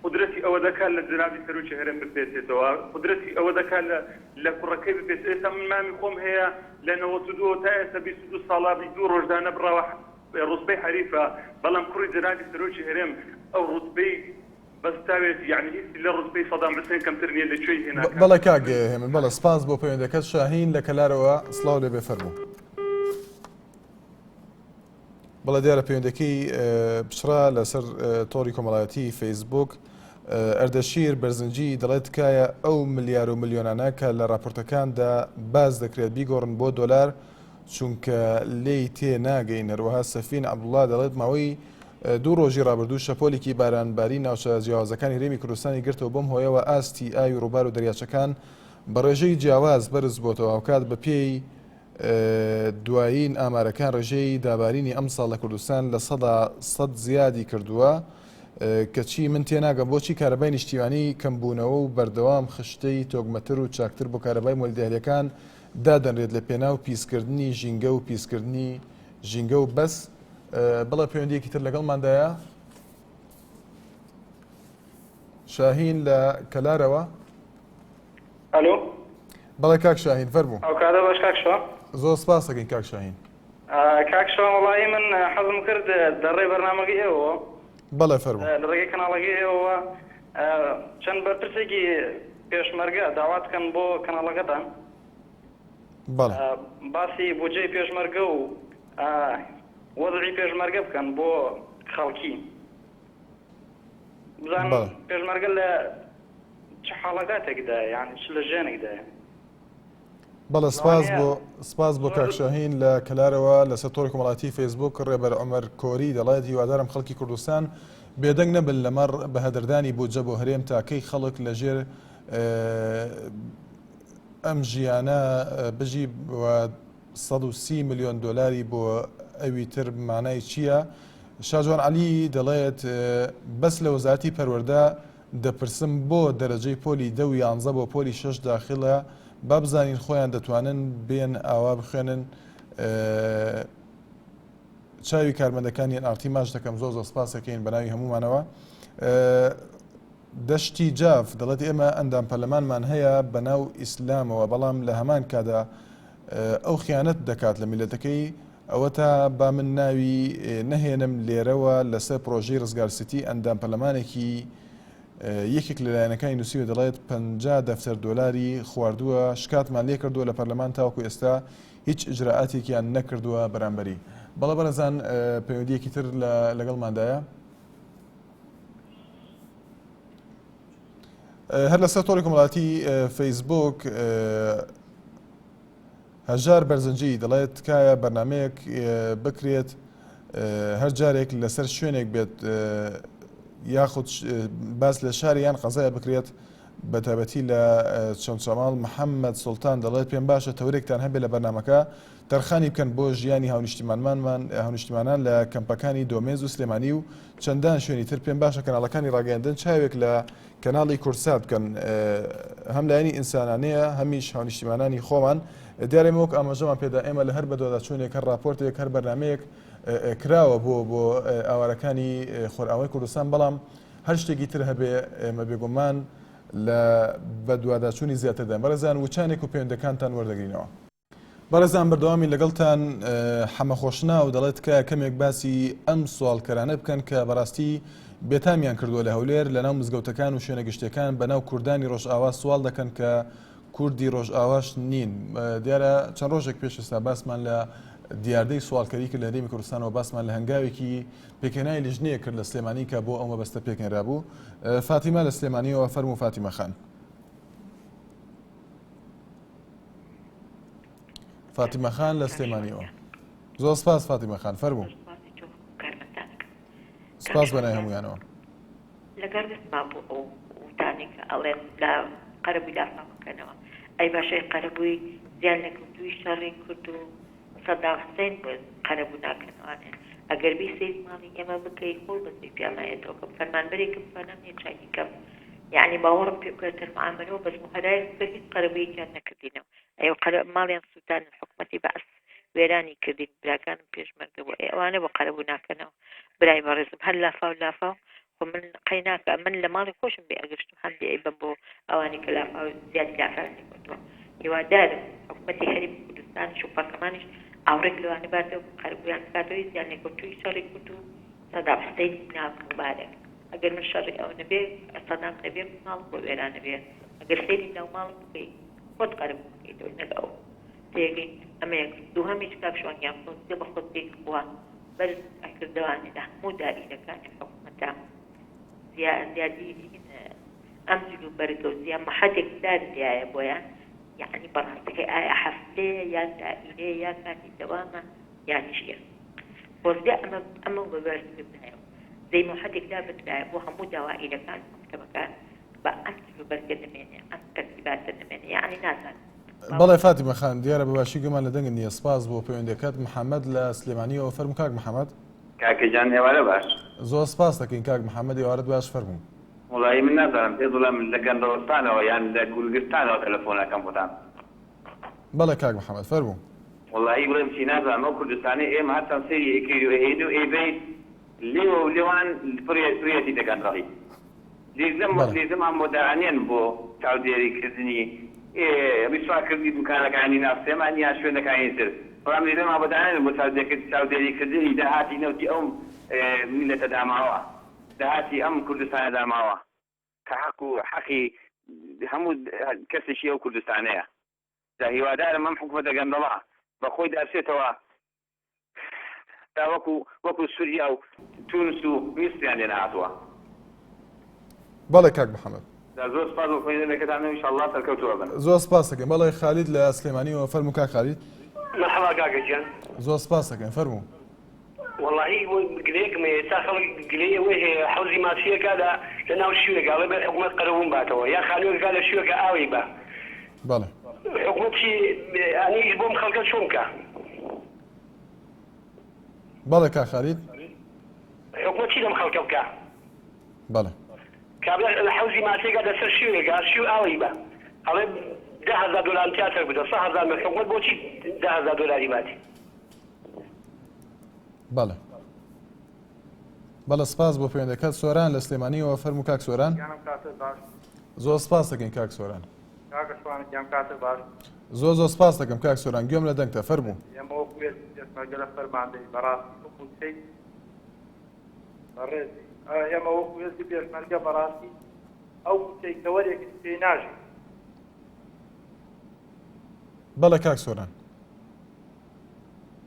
قودرەتی ئەوە دەکات لە جەنابی سەرۆکی هەرێم بپێچێتەوە، قودرەتی ئەوە دەکات لە لە کوڕەکەی بپێچێ، ئێستا من مامی خۆم هەیە لە 92 ەوە تا ئێستا 22 ساڵە دوو ڕۆژ دانەبڕاوە ڕوتبەی حەریفە، بەڵام کوڕی جەنابی سەرۆکی هەرێم ئەو ڕوتبەی بەستاوێتی یەعنی هیچی لە ڕوتبەی سەدام حوسێن کەمتر نیە لە کوێی هێنا کاک بەڵێ کاک هێمن بەڵێ سپاس بۆ پەیوەندەکەت شاهین لە کەلارەوە سڵاو لێبێ فەرموو. بەڵێ دیارە پەیوەندەکەی پچڕا لەسەر تۆڕی کۆمەڵایەتی فەیسبوک ئەردەشیر بەرزنجی دەڵێت تکایە ئەو ملیار و ملیۆنانە کە لە راپۆرتەکاندا باس دەکرێت بیگۆڕن بۆ دۆلار چونکە لێی تێ ناگەین هەروەها سەفین عەبدوڵڵا دەڵێت ماوەی دوو ڕۆژی ڕابردوو شەپۆلێکی بارانبارین ناوچە جیاوازەکانی هەرێمی کوردستانی گرتەوە، بەم هۆیەوە ئاستی ئاوی ڕووبار و دەریاچەکان بە ڕێژەی جیاواز بەرز بۆتەوە، هاوکات بەپێی دوایین ئامارەکان ڕێژەی دابارینی ئەمساڵ لە کوردستان 100% زیادی کردووە، کەچی من تێناگەم بۆچی کارەبای نیشتیمانی کەمبوونەوە و بەردەوام خشتەی تۆکمەتر و چاکتر بۆ کارەبای مۆلیدە دادەنرێت لە پێناو پیسکردنی ژینگە و پیسکردنی ژینگە و بەس. بەڵێ پەیوەندیەکی تر لەگەڵماندایە شاهین لە کەلارەوە. ئەلۆ. بەڵێ کاک شاهین فەرموو. ئەو کاتە باش کاک شوان. زۆر سپاس دەکەین کاک شاهین. کاک شوان وەڵایی من حەزم کرد لە ڕێی بەرنامەکەی ئێوەوە. بەڵێ فەرموو. لە ڕێگەی کەناڵەکەی ئێوەوە چەند بەرپرسێکی. پێشمەرگە داوات کەم بۆ کەناڵەکەتان. بەڵێ. باسی بودجەی پێشمەرگە و وەزعی پێشمەرگە بکەن بۆ خەڵکی. بزانم پێشمەرگە لە چ حاڵەکاتێکدایە یانی چ لە ژیانێکدایە. بەڵێ سپاس بۆ سپاس بۆ کاک شاهین لە کەلارەوە لەسەر تۆڕی کۆمەڵاتی فەیسبوک ڕێبەر عومەر کۆری دەڵێت هیوادارم خەڵکی کوردستان بێدەنگ نەبن لەمەڕ بەهەدەردانی بودجە بۆ هەرێم تا کەی خەڵک لەژێر ئەم ژیانە بژی و 130 ملیۆن دۆلاری بۆ ئەوی تر مانای چییە؟ شاجوان عەلی دەڵێت بەس لە وەزارەتی پەروەردە دەپرسم بۆ دەرەجەی پۆلی دە و یانزە بۆ پۆلی شەش داخلە با بزانین خۆیان دەتوانن بێن ئاوا بخوێنن چاوی کارمەندەکانی ئەن ئاڕ تی ماچ دەکەم زۆر زۆر سپاسەکەین بەناوی هەمومانەوە دەشتی جاف دەڵێت ئێمە ئەندام پەرلەمانمان هەیە بەناو ئیسلامەوە بەڵام لە هەمان کادا ئەو خیانەت دەکات لە میلەتەکەی ئەوەتا با من ناوی نەهێنم لێرەوە لەسەر پرۆژەی ڕزگار سیتی ئەندام پەرلەمانێکی یەکێک لە لایەنەکانی نووسیوە دەڵێت 50 دەفتەر دۆلاری خواردووە شکاتمان لێ کردووە لە پەرلەمان تاوەکو ئێستا هیچ ئیجرائاتێکیان نەکردووە بەرامبەری. بەڵێ بەڕێزان پەیوەندیەکی تر لەگەڵماندایە. هەر لەسەر تۆڕی کۆمەڵاتی فەیسبوک هەژار بەرزنجی دەڵێت تکایە بەرنمەیەک بکرێت هەر جارێک لەسەر شوێنێک بێت یاخود باس لە شاری یان قەزای بکرێت بەتایبەتی لە چەمچەماڵ محەممەد سوڵتان دەڵێت پێم باشە تەورێکتان هەبێت لە بەرنمەکە تەرخانی بکەن بۆ ژیانی هاونیشتیمانمانمان هاونیشتیمانان لە کەمپەکانی دۆمێز و سلێمانی و چەندان شوێنی تر پێم باشە کەناڵەکانی ڕاگەیاندن چاوێک لە کەناڵی کوردسات بکەن هەم لایەنی ئینسانانەیە هەمیش هاونیشتیمانانی خۆمان دیارە ئێمە وەک ئاماژەمان پێدا ئێمە لە هەر بەدواداچوونێک هەر راپۆرتێک هەر بەرنمەیەک کراوە بۆ بۆ ئاوارەکانی خۆرئاوای کوردستان بەڵام هەر شتێکی تر هەبێ ئێمە بێگومان لە بەدواداچوونی زیاتردان بەڕێزان وچانێک و پەیوەندەکانتان وەردەگرینەوە. بەڕێزان بەردەوامی لەگەڵتان حەمە خۆشناو دەڵێت تکایە کەمێک باسی ئەم سواڵکەرانە بکەن کە بەڕاستی بێتامیان کردووە لە هەولێر لەناو مزگەوتەکان و شوێنە گشتیەکان بەناو کوردانی ڕۆژئاوا سواڵ دەکەن کە کوردی ڕۆژئاواش نین دیارە چەند ڕۆژێک پێش ئێستا باسمان لە دیاردەی سواڵکەری کرد لە هەرێمی کوردستانەوە باسمان لە هەنگاوێکی پێکهێنانی لیژنەیەک کرد لە سلێمانی کە بۆ ئەو مەبەستە پێکهێنرابوو فاتیمە لە سلێمانیەوە فەرموو فاتیمە خان. فاتیمە خان لە سلێمانیەوە زۆر سپاس فاتیمە خان فەرموو سپاس بەنای هەمویانەوە لەگەر دەستما بۆ ئەو وتانەی کە ئەڵێن لە قەرەبووی لافاو بکەنەوە ئەی باشەی قەرەبووی زیان لێکەوتووی شەڕی کورد و سەدام حسین بۆ قەرەبوو ناکەنەوانێ ئەگەر بێی سەیری ماڵی ئێمە بکەی خۆڵ بەسەری پیامایەتەوە کەم فەرمانبەرێکم توانام نیە چاکی کەم یەعنی باوەڕم پێ بکە تەرمعامەلەوە بەس موهەرایەک بکە هیچ قەرەبوویەکیان نەکردینەوە ئەی قەرە ماڵیان سووتانن حکومەتی بەعس وێرانی کردین براکانم پێشمەرگە بوو ئەی ئەوانە بۆ قەرەبوو ناکەنەوە برای بەڕێزم هەر لافاو لافاو خۆ من قەی ناکە من لە ماڵی خۆشم بێ ئەگەشتم هەندێ ئەیبەم بۆ ئەوانی کە لافاو زیادی لافاویان لێکەوتووە هیوادارم حکومەتی هەرێمی کوردستانیش و پەرلەمانیش ئاوڕێک لەوانە باتەوە قەرەبوویان بکاتەوەی زیان لێکەوتووی شەڕی کورد و سەدام حسین ناک موبارەک ئەگەر من شەڕی ئەو نەبێ سەدام نەبێ ماڵم بۆ وێران نەبێ ئەگەر سەیری ناو ماڵم بکەی خۆت قەرەبوو بکەیتەوە نەک ئەو تێگەی ئەمە یەک دووهەمیش کاک شوان گیان خۆزگە بە خۆزگەی خوا بەرز ئەکردەوانێ لە هەموو دائیرەکانی حکومەتا زیا زیادی ئەم جل و بەرگە و زیا محەدێک دانریایە بۆیان یەعنی بەڕاستەکەی ئایا هەفتەیە یان دائیرەیە یا کاتی دەوامە یان چییە خۆزگە ئەمە ئەمە بە بەرز کردایەوە زەی موحەدێک دابنرایە بۆ هەموو دەوائیرەکان و مەکتەبەکان با ئەم جل و بەرگە نەمێنێ ئەم تەرتیباتە نەمێنێ یەعنی نازانم بەڵێ فاتیمە خان دیارە بە باشی گوێمان لە دەنگت نییە سپاس بۆ پەیوەندیەکەت محەمەد لە سلێمانیەوە فەرموو کاک محەمەد. کاکە گیان ئێوارە باش. زۆر سپاس دەکەین کاک محەمەد ئێوارەت باش فەرموو. وەڵایی من نازانم پێت بڵێم لە گەندەڵستانەوە یان لە گورگستانەوە تەلەفۆن ئەکەم بۆتان. بەڵێ کاک محەمەد فەرموو. وەڵایی بڵێم چی نازانم ئەو کوردستانەی ئێمە هەرچەند سەیری ئەکەین و ئەهێین و ئەیبەین لێوە و لێوان پڕیەتی لە گەندەڵی. لیژنەم بەڵێ. لیژنەمان بۆ دائەنێن بۆ چاودێری کردنی ڕیسوا کردنی دوکانەکانی ناو سلێمانی یان شوێنەکانی تر بەڵام لیژنەمان بۆ دانانێن بۆ چاودێری کردنی داهاتی نەوتی ئەو میللەتە داماوە داهاتی ئەم کوردستانە داماوە کە حەق و حەقی. هەموو کەسێکی ئەو کوردستانەیە. جا هیوادارم ئەم حکومەتە گەندەڵە بە خۆیدا بچێتەوە تا وەکو وەکو سوریا و تونس و میسریان لێ نەهاتووە. بەڵێ کاک محمد. جا زۆر سوپاس بۆ خوێندنەکەتان و ئیشەڵڵا سەرکەوتوو ئەبن. زۆر سپاس دەکەین. بەڵێ خالید لە سلێمانیەوە فەرموو کاک خالید. مەرحەبا کاکە گیان. زۆر سپاس دەکەین فەرموو. وەڵاهی گلەیەکم هەیە ئێستا خەڵک گلەی ئەوەی هەیە حەوزی ماسیەکە لە لە ناو شوێکە ئەڵێ بێت حکومەت قەرەبووم باتەوە یا خانووێکەکە لە شوێکە ئاوی بە بەڵێ. حکومەت چی ئەنی ئیش بۆم خەڵکە چۆن بکا. بەڵێ کاک خالید. حکومەت چی لەم خەڵکە بکا. بەڵێ. کابرا لە حەوزی ماسیەکە لەسەر شوێکە شوێ ئاوی بە ئەڵێ 10000 دۆلارم تیا سەرف کردووە 100000 من حکومەت بۆچی 10000 دۆلاری باتێ. بەڵێ بەڵێ سپاس بۆ پەیوەندەکەت سۆران لە سلێمانیەوە فەرموو کاک سۆران. گیانم کاتت باش. زۆر سپاس دەکەین کاک سۆران. کاکە شوانە گیان کاتت باش. زۆر زۆر سپاس دەکەم کاک سۆران گوێم لە دەنگتە فەرموو. ئێمە وەکو هێزی پێشمەرگە لە فەرماندەیی بەڕاستی ئەو مووچەی بەڕێزی ئێمە وەکو هێزی پێشمەرگە بەڕاستی ئەو مووچەی کە وەرێکن پێی ناژین. بەڵێ کاک سۆران.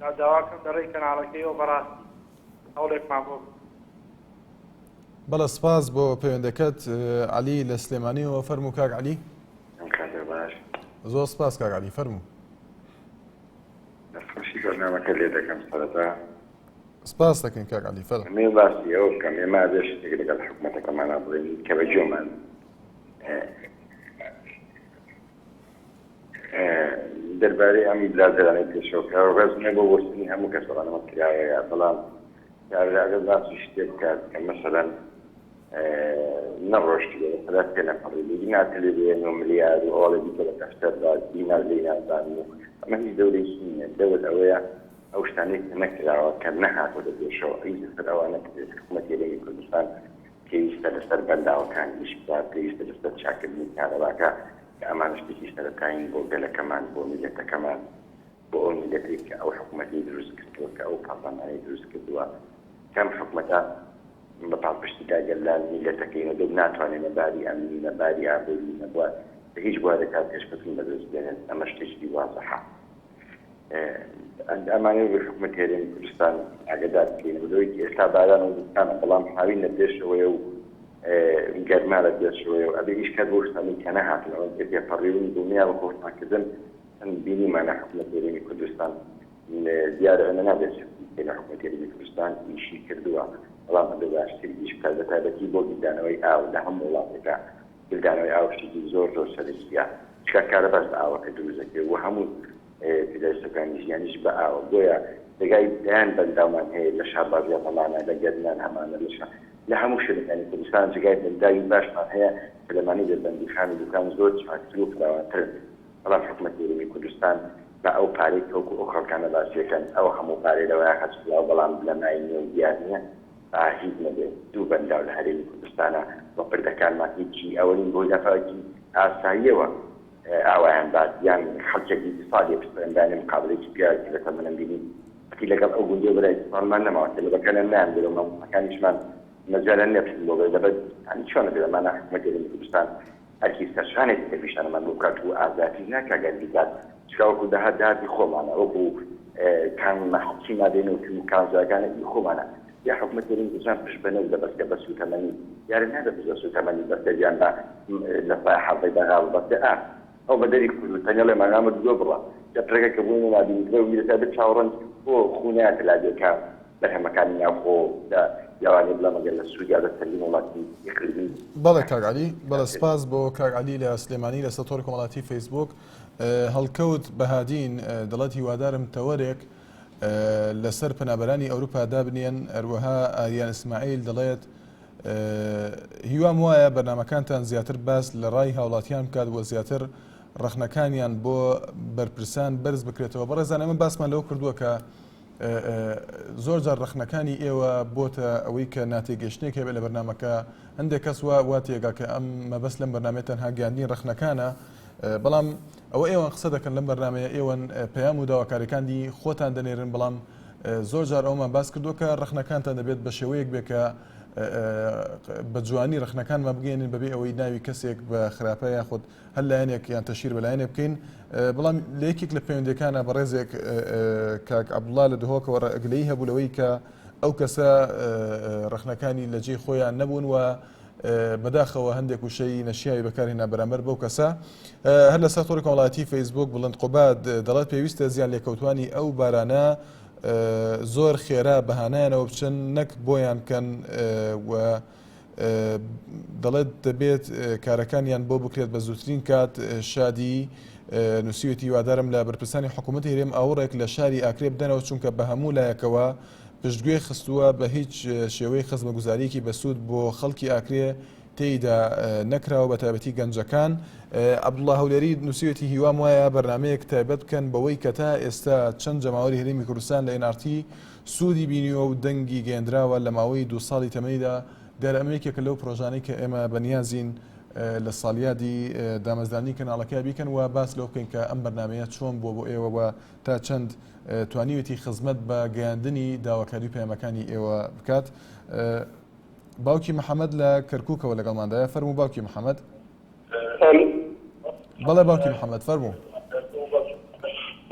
جا داواکەم لە ڕێی کەناڵەکەیەوە بەڕاستی هەوڵێکمان بۆ بکەن. بەڵێ سپاس بۆ پەیوەندەکەت عەلی لە سلێمانیەوە فەرموو کاک عەلی. ئەم کاتە باش. زۆر سپاس کاک عەلی فەرموو. دەستخۆشی بەرنامەکە لێ دەکەم سەرەتا. سپاس دەکەین کاک عەلی فەرموو. ئەمەوێ باسی ئەوە بکەم ئێمە ئەبێ شتێک لەگەڵ حکومەتەکەمانا بڵێین کە بە گوێمان دەربارەی ئەم برادەرانەی پێشەوە ڕێز نیە بۆ بۆچونی هەموو کەس بەڵام ئەمە کراوەیە بەڵام کابرا ئەگەر باسی شتێ بکات کە مەسەلەن نەڕۆشتبێ لەسەرا تێنەپەڕیبێ گینا تەلێ نۆ ملیار و ئەوەڵێ بیکە بە دەفتەر بە دینار لێی نازانم و ئەمە هیچ دەورێکی نییە دەور ئەوەیە ئەو شتانەی کە نەکراوە کە نەهاتۆتە پێشەوە ئیش لەسەر ئەوانە کرێت حکوومەتی هەرێمی کوردستان پێویستە لەسەر بەنداوەکان ئیش بکات پێویستە لەسەر چاکردنی کارەباکە کە ئەمانە شتێکی سەرەتایین بۆ گەلەکەمان، بۆ میللەتەکەمان، بۆ ئەو میللەتەی کە ئەو حکومەتەی دروست کردووە، کە ئەو پەڕلەمانەی دروست کردووە، کە ئەم حکومەتە بە پاڵپشتی داگەلان میللەتەکەی نەبێت ناتوانێت نە باری ئەمنی، نە باری ئابووری، نە بوار لە هیچ بوارێکا پێشکەوتن بەدەست بێنێت، ئەمە شتێکی وازحە. ئەمانەوێت بە حکومەتی هەرێمی کوردستان ئاگادار بکەینەوە لەوەی کە ئێستا باران و زستانە بەڵام هاوین لە پێشەوەیە و گەرما لە پێشەوەیە و ئەبێ ئیش کات بۆ شتانەی کە نەهاتن ئەوەی کە تێپەڕیون دڵنیا بە خۆشتانکردن چەند بینیمانە حکومەتی هەرێمی کوردستان دیارە ئێمە نابێت سەختی بکەین لە حکومەتی هەرێمی کوردستان ئیشی کردووە بەڵام ئەبێ باشتر ئیش بکات بە تایبەتی بۆ گلدانەوەی ئاو لە هەموو وڵاتێکا گلدانەوەی ئاو شتێکی زۆر زۆر سەرەکییە چونکە کارەباش بە ئاوەکە دروست دەکرێت و هەموو پێداویستەکانی ژیانیش بە ئاوە بۆیە دەگای دەیان بەنداومان هەیە لە شارباژێڕ هەمانە لە گەرمیان هەمانە لە شا لە هەموو شوێنەکانی کوردستان جێگای بەنداوی باشمان هەیە کە لەمانەی دەربەندیخان و دوکان زۆر چاکتر و فراوانترن بەڵام حکومەتی هەرێمی کوردستان با ئەو پارەی کە وەکو ئەو خەڵکانە باسی ئەکەن ئەو هەموو پارەی لەوەیا خەرج کراوە بەڵام بنەمای نیە و دیار نیە با هیچ نەبێت دوو بەنداو لە هەرێمی کوردستانە و پردەکانمان هیچی ئەوە نین بەهۆی لافاوێکی ئاساییەوە ئاوایان بات یان خەڵکێک ئیتیساڵی پسپەندانی مقابلەیەکی پیاوێکی بە تەمەنم بینی وتی لەگەڵ ئەو گوندەی برا ئیتیساڵمان نەماوە تەلەبەکانیان نایان گرێ و مامۆستاکانیشمان مەجالیان نیە بچن بۆ بەر لەبەر یانی چۆن ئەبێ ئەمانە حکومەتی هەرێمی کوردستان ئەرکی سەرشانێتی کە پیشانمان بۆ بکات و ئازاتیش ناکا گەر بیکات چونکە وەکو داهات داهاتی خۆمانە وەکو کان مەحەکی مادەی نەوتی و کانزاکانە ئی خۆمانە یا حکومەتی هەرێمی کوردستان پشت بە نەوت دەبەستێ بە سوتەمەنی دیارە نابێ پشت بە سوتەمەنی بەستێت یان بە لە سایە حەڤەی بەغا ببەستێ ئا ئەو بە دەری کورد و تەنیا ڵێ مانامە گۆ بڕە لە پرەکە کە بووینە نابینیترە و میرەتا بێت چاوەڕەن بۆ خوو نایەتە لادێ کە بەرهەمەکانی ناوخۆ لە لەوانەیە بڵێم ئەگەر لە سووریا لە چەندین وڵاتی ئیقلیمی بەڵێ کاک عەلی بەڵێ سپاس بۆ کاک عەلی لە سلێمانی لەسەر تۆڕی کۆمەڵاتی فەیسبووک هەڵکەوت بەهادین دەڵێت هیوادارم تەوەرێک لەسەر پەنابەرانی ئەوروپا دابنێن هەروەها ئاریان ئیسماعیل دەڵێت هیوام وایە بەرنامەکانتان زیاتر باس لە ڕای هاوڵاتیان بکات و زیاتر ڕەخنەکانیان بۆ بەرپرسان بەرز بکرێتەوە بەڕێزان ئەمە باسمان لەوە کردووە کە زۆر جار ڕەخنەکانی ئێوە بۆتە ئەوەی کە ناتێگەشتنێک هەبێت لە بەرنامەکە هەندێک کەس وا وا تێگا کە ئەم مەبەست لەم بەرنامەیە تەنها گەیاندنی ڕەخنەکانە بەڵام ئەوە ئێوەن قسە دەکەن لەم بەرنامەیە ئێوەن پەیام و داواکاریەکانی خۆتان دەنێرن بەڵام زۆر جار ئەومان باس کردووە کە ڕەخنەکانتان دەبێت بە شێوەیەک بێ کە. بە جوانی ڕەخنەکانمان بگەیەنین بەبێ ئەوەی ناوی کەسێک بە خراپە یاخود هەر لایەنێک یان تەشهیر بە لایەنێک بکەین بەڵام لە یەکێک لە پەیوەندیەکانە بەڕێزێک کاک عەبدوڵا لە دهۆکەوە گلەیی هەبوو لەوەی کە ئەو کەسە ڕەخنەکانی لە جێی خۆیان نەبوون و بەداخەوە هەندێک وشەی نەشیاوی بەکارهێنا بەرامبەر بەو کەسە هەر لەسەر تۆڕی کۆمەڵایەتی فەیسبوک بڵند قوباد دەڵێت پێویستە زیان لێکەوتوانی ئەو بارانە زۆر خێرا بەهانایانەوە بچن نەک بۆیان بکەن و دەڵێت دەبێت کارەکانیان بۆ بکرێت بە زووترین کات شادی نووسیوێتی هیوادارم لە بەرپرسانی حکوومەتی هەرێم ئاوڕێک لە شاری ئاکرێ بدەنەوە چونکە بە هەموو لایەکەوە پشتگوێ خستووە بە هیچ شێوەی خزمەگوزارییەکی بەسوود بۆ خەڵکی ئاکرێ تێیدا نەکراوە بە تایبەتی گەنجەکان. عەبدوڵا هەولێری نووسیوێتی هیوام وایە بەرنامەیەک تایبەت بکەن بەوەی کە تا ئێستا چەند جەماوەری هەرێمی کوردستان لە NRT سوودی بینیوە و دەنگی گەیەندراوە لە ماوەی دوو ساڵی تەمەنیدا، دیارە ئەمە یەکێکە لەو پرۆژانەی کە ئێمە بەنیازین لە ساڵیادی دامەزراندنی کەناڵەکە بیکەن و باس لەوە بکەین کە ئەم بەرنامەیە چۆن بووە بۆ ئێوە و تا چەند توانیوێتی خزمەت بە گەیاندنی داواکاری و پەیامەکانی ئێوە بکات. باوکی محەممەد لە کەرکووکەوە لەگەڵماندایە فەرموو باوکی محەممەد. بەڵێ باوکی محەممەد فەرموو.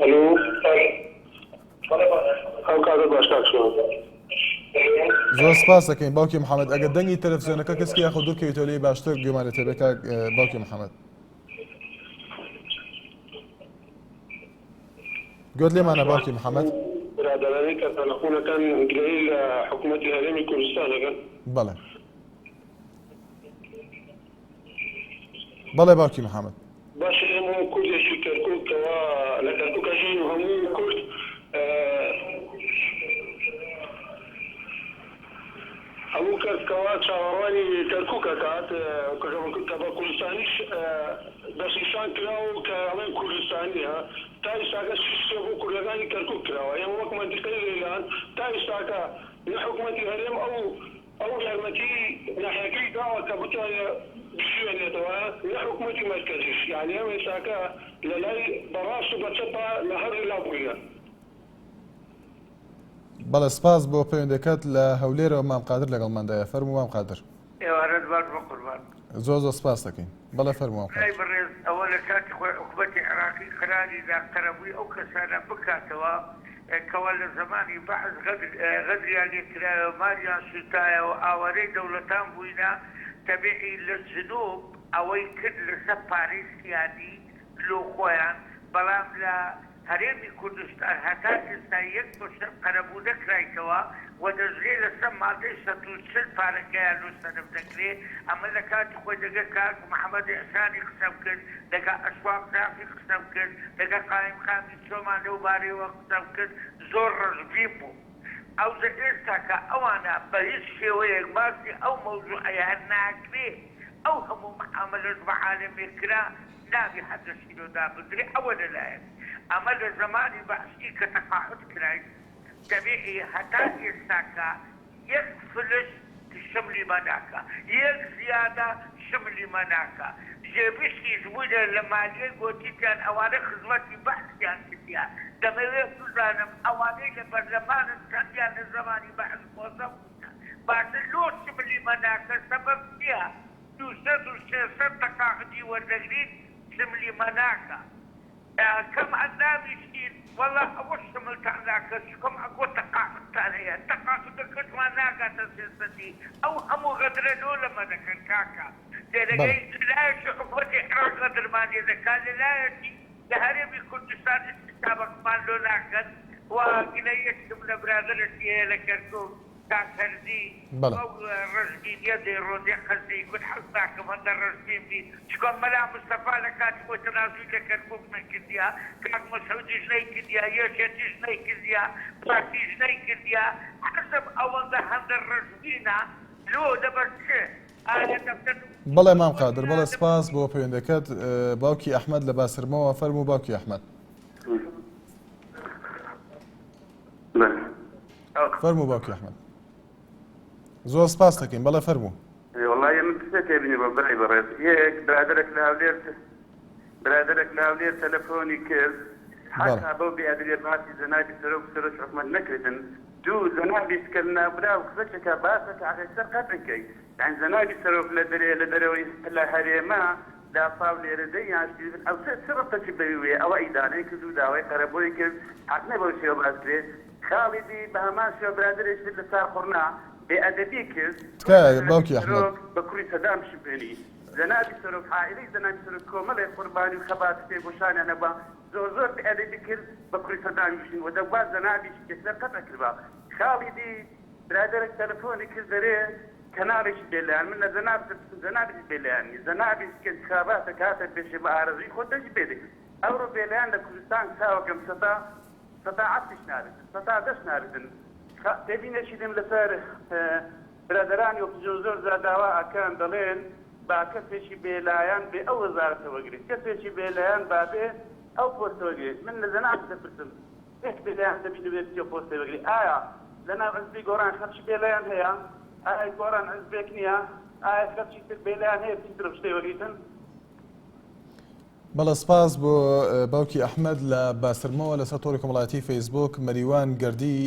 ئەلو ئەو کاتە باش کاک شوان. زۆر سپاس دەکەین باوکی محەممەد ئەگەر دەنگی تەلەفزیۆنەکە کەسکی یاخود دوورکەویتەوە لێی باشتر گوێمان لێ تێبێ کاک باوکی محەممەد. گوێت لێمانە باوکی محەممەد؟ برادەرانی کە تەلەفۆنەکان گلەیی لە حکوومەتی هەرێمی کوردستان ئەکەن. بەڵێ. بەڵێ باوکی محەممەد. باشە ئێمە وەک کوردێکی کەرکوک کەوا لە کەرکوک ئەژین و هەموو کورد هەموو کەس کەوا چاوەڕوانی کەرکوک ئەکات کە بە کوردستانیش دەستنیشان کراوە و کە ئەڵێن کوردستانیە تا ئیستاکە چ شتێ بۆ کوردەکانی کەرکوک کراوە ئێمە وەک مەنتیقەی لەیلان تا ئیستاکە نە حکومەتی هەرێم ئەو ئەو یارمەتی ناحیەکەی داوە کە بتوانێ بژیەنێتەوە نە حکومەتی مەرکەزیش یانی ئەم ئێستاکە لە لای بە ڕاست و بە چەپا لە هەردوو لا بووینە. بەڵێ سپاس بۆ پەیوەندەکەت لە هەولێرەوە مام قادر لەگەڵماندایە فەرموو مام قادر. ئێوارەت باش بەقوربان. زۆر زۆر سپاست دەکەین. بەڵێ فەرموو مام قادر. برای بەڕێز ئەوە لە کاتی خۆی حکومەتی عێراقی قەراری دا قەرەبووی ئەو کەسانە بکاتەوە کەوا لە زەمانی بەعس غەدریان لێ کرایەوە مالیان سوتایەوە ئاوارەی دەوڵەتان بووینە تەبیعی لە جنوب ئەوەی کرد لەسەر پارەی سیادی لۆ خۆیان بەڵام لە هەرێمی کوردستان هەتا ئێستا یەک بەشەر قەرەبوو نەکرایتەوە و دەشلێ لەسەر مادەی 140 پارەکەیان لۆ سەرف دەکرێ ئەمە لە کاتی خۆی دەگە کاک محمد ئیحسانی قسەم کرد دەگە ئەشواق جافی قسەم کرد دەگە قایمقامی چۆمان لەو بارەیەوە قسەم کرد زۆر ڕەشبین بووم ئەوجە ئێستاکە ئەوانە بە هیچ شێوەیەک باسی ئەو مەوزوعەیان ناکرێ ئەو هەموو معامەلەش بە عالەمێک کرا نابی حەدەسی لۆ دابندرێ ئەوە لە لایەک ئەمە لە زەمانی بەعسی کە تەقاعود کراین تەبیعی هەتا ئێستاکە یەک فلس شملی مە ناکا یەک زیادە شملی مە ناکا جێبشتیش بوینە لە مالیەی گۆتیتیان ئەوانە خزمەتی بەعسیان کردیە دەمەوێ بزانم ئەوانەی لە بەرلەمانن چەندیان لە زەمانی بەعس مۆزەف بوینە باشە لۆ شملی مە ناکە سەبەب چیە 200 و 300 تەقاعودی وەردەگرین شملی مە ناکا کەم ئەندامیشین وەڵا ئەوە شملتان ناکە چکم ئەگۆ تەقاعودتان هەیە تەقاعودەکەشمان ناگاتە سێسەدی ئەو هەموو غەدرە لۆ لەمە دەکەن کاکە بەڵێ. لەرێگەی لەلایەکی حکومەتی عێراق غەدرمان لێ دەکا لەلایەکی لە هەرێمی کوردستان هیچ حسابەکمان لۆ ناکەن و گلەییەکم لە برادەرەکی هەیە لە کەرکوک کاک هەردی بەڵێ. ئەو ڕەشبینیە دەیڕۆ دێ قەز دەیگوت حەز ناکەم هەندە ڕەشبین بی چکە مەلا مستەفا لە کاتی خۆی تەنازولی لە کەرکوک نەکردیە کاک مەسعودیش نەیکردیە یەکێتیش نەیکردیە پارتیش نەیکردیە حزب ئەوەندە هەندە ڕەشبینە لۆ لەبەر چ ئایا دەفتەر بەڵێ مام قادر بەڵێ سپاس بۆ پەیوەندەکەت باوکی ئەحمەد لە باسرمەوە فەرموو باوکی ئەحمەد. فەرموو باوکی ئەحمەد. زۆر سپاس دەکەین بەڵێ فەرموو. وەڵایی من سێ تێبینی بۆ برای بەڕێز یەک برادەرێک لە هەولێر برادەرێک لە هەولێر تەلەفۆنی کرد. حەقە بەو بێ ئەدەبیە باسی جەنابی سەرۆک و سەرۆکی حکومەت نەکردن دوو جەنابی سکەر ناوبراو قسەکێکە باسەکە ئەقێکسەر قەتعی کەی یانی جەنابی سەرۆک لە دەرێ لە دەرەوەی لە هەرێمە لافاو لێرە دەی یان شتی تر ئەو چ چ ڕەبتەکی بەوی وەیە ئەوە ئیدانەی کرد و داوای قەرەبۆی کرد حەق نیە بەو شێوە باس کرێ خاڵی دی بە هەمان شێوە برادەرێکی تر لە چارقوڕنە بێ ئەدەبی کرد کوڕی تکایە جەنابی باوکی ئەحمەد. سەرۆک بە کوڕی سەدام شوبهێنی جەنابی سەرۆک عائیلەی جەنابی سەرۆک کۆمەڵێک قوربانی و خەبات و تێکۆشانیان هەبوە زۆر زۆر بێ ئەدەبی کرد بە کوڕی سەدامی بشین وە دەبوا جەنابیشی یەکسەر قەتع کردبا خاڵی دی برادەرێک تەلەفۆنی کرد دەرێ کەناڵێکی بێ لایەن من لە جەنابت دەپرسم جەنابیش بێ لایەن نی جەنابیش کە انتخاباتەک هاتە پێشێ بە ئارەزووی خۆت دەنگی پێ دەی ئەوڕۆ بێ لایەن لە کوردستان چاوەکەم سەتا سەتا عەسریش نابێتن سەتا دەش نابێتن خا تێبینێکی دێم لەسەر برادەرانی ئۆپزیۆن زۆر جار داوا ئەکەن دەڵێن با کەسێکی بێ لایەن بێ ئەو وەزارەتە وەگرێت کەسێکی بێ لایەن با بێ ئەو پۆستە وەگرێت من لە جەنابت دەپرسم یەک بێلایەن دەبی دەبێ بچێ پۆستێ بگرێ ئایا لەناو حزبی گۆڕان خەڵکی بێلایەن هەیە ئایا گۆڕان حزبێک نییە ئایا خەڵکی تر بێلایەن هەیە بچیتر شتێ وەگریتن؟ بەڵێ سپاس بۆ باوکی ئەحمەد لە باسرمەوە لەسەر تۆڕی کۆمەڵایەتی فەیسبوک مەریوان گەردی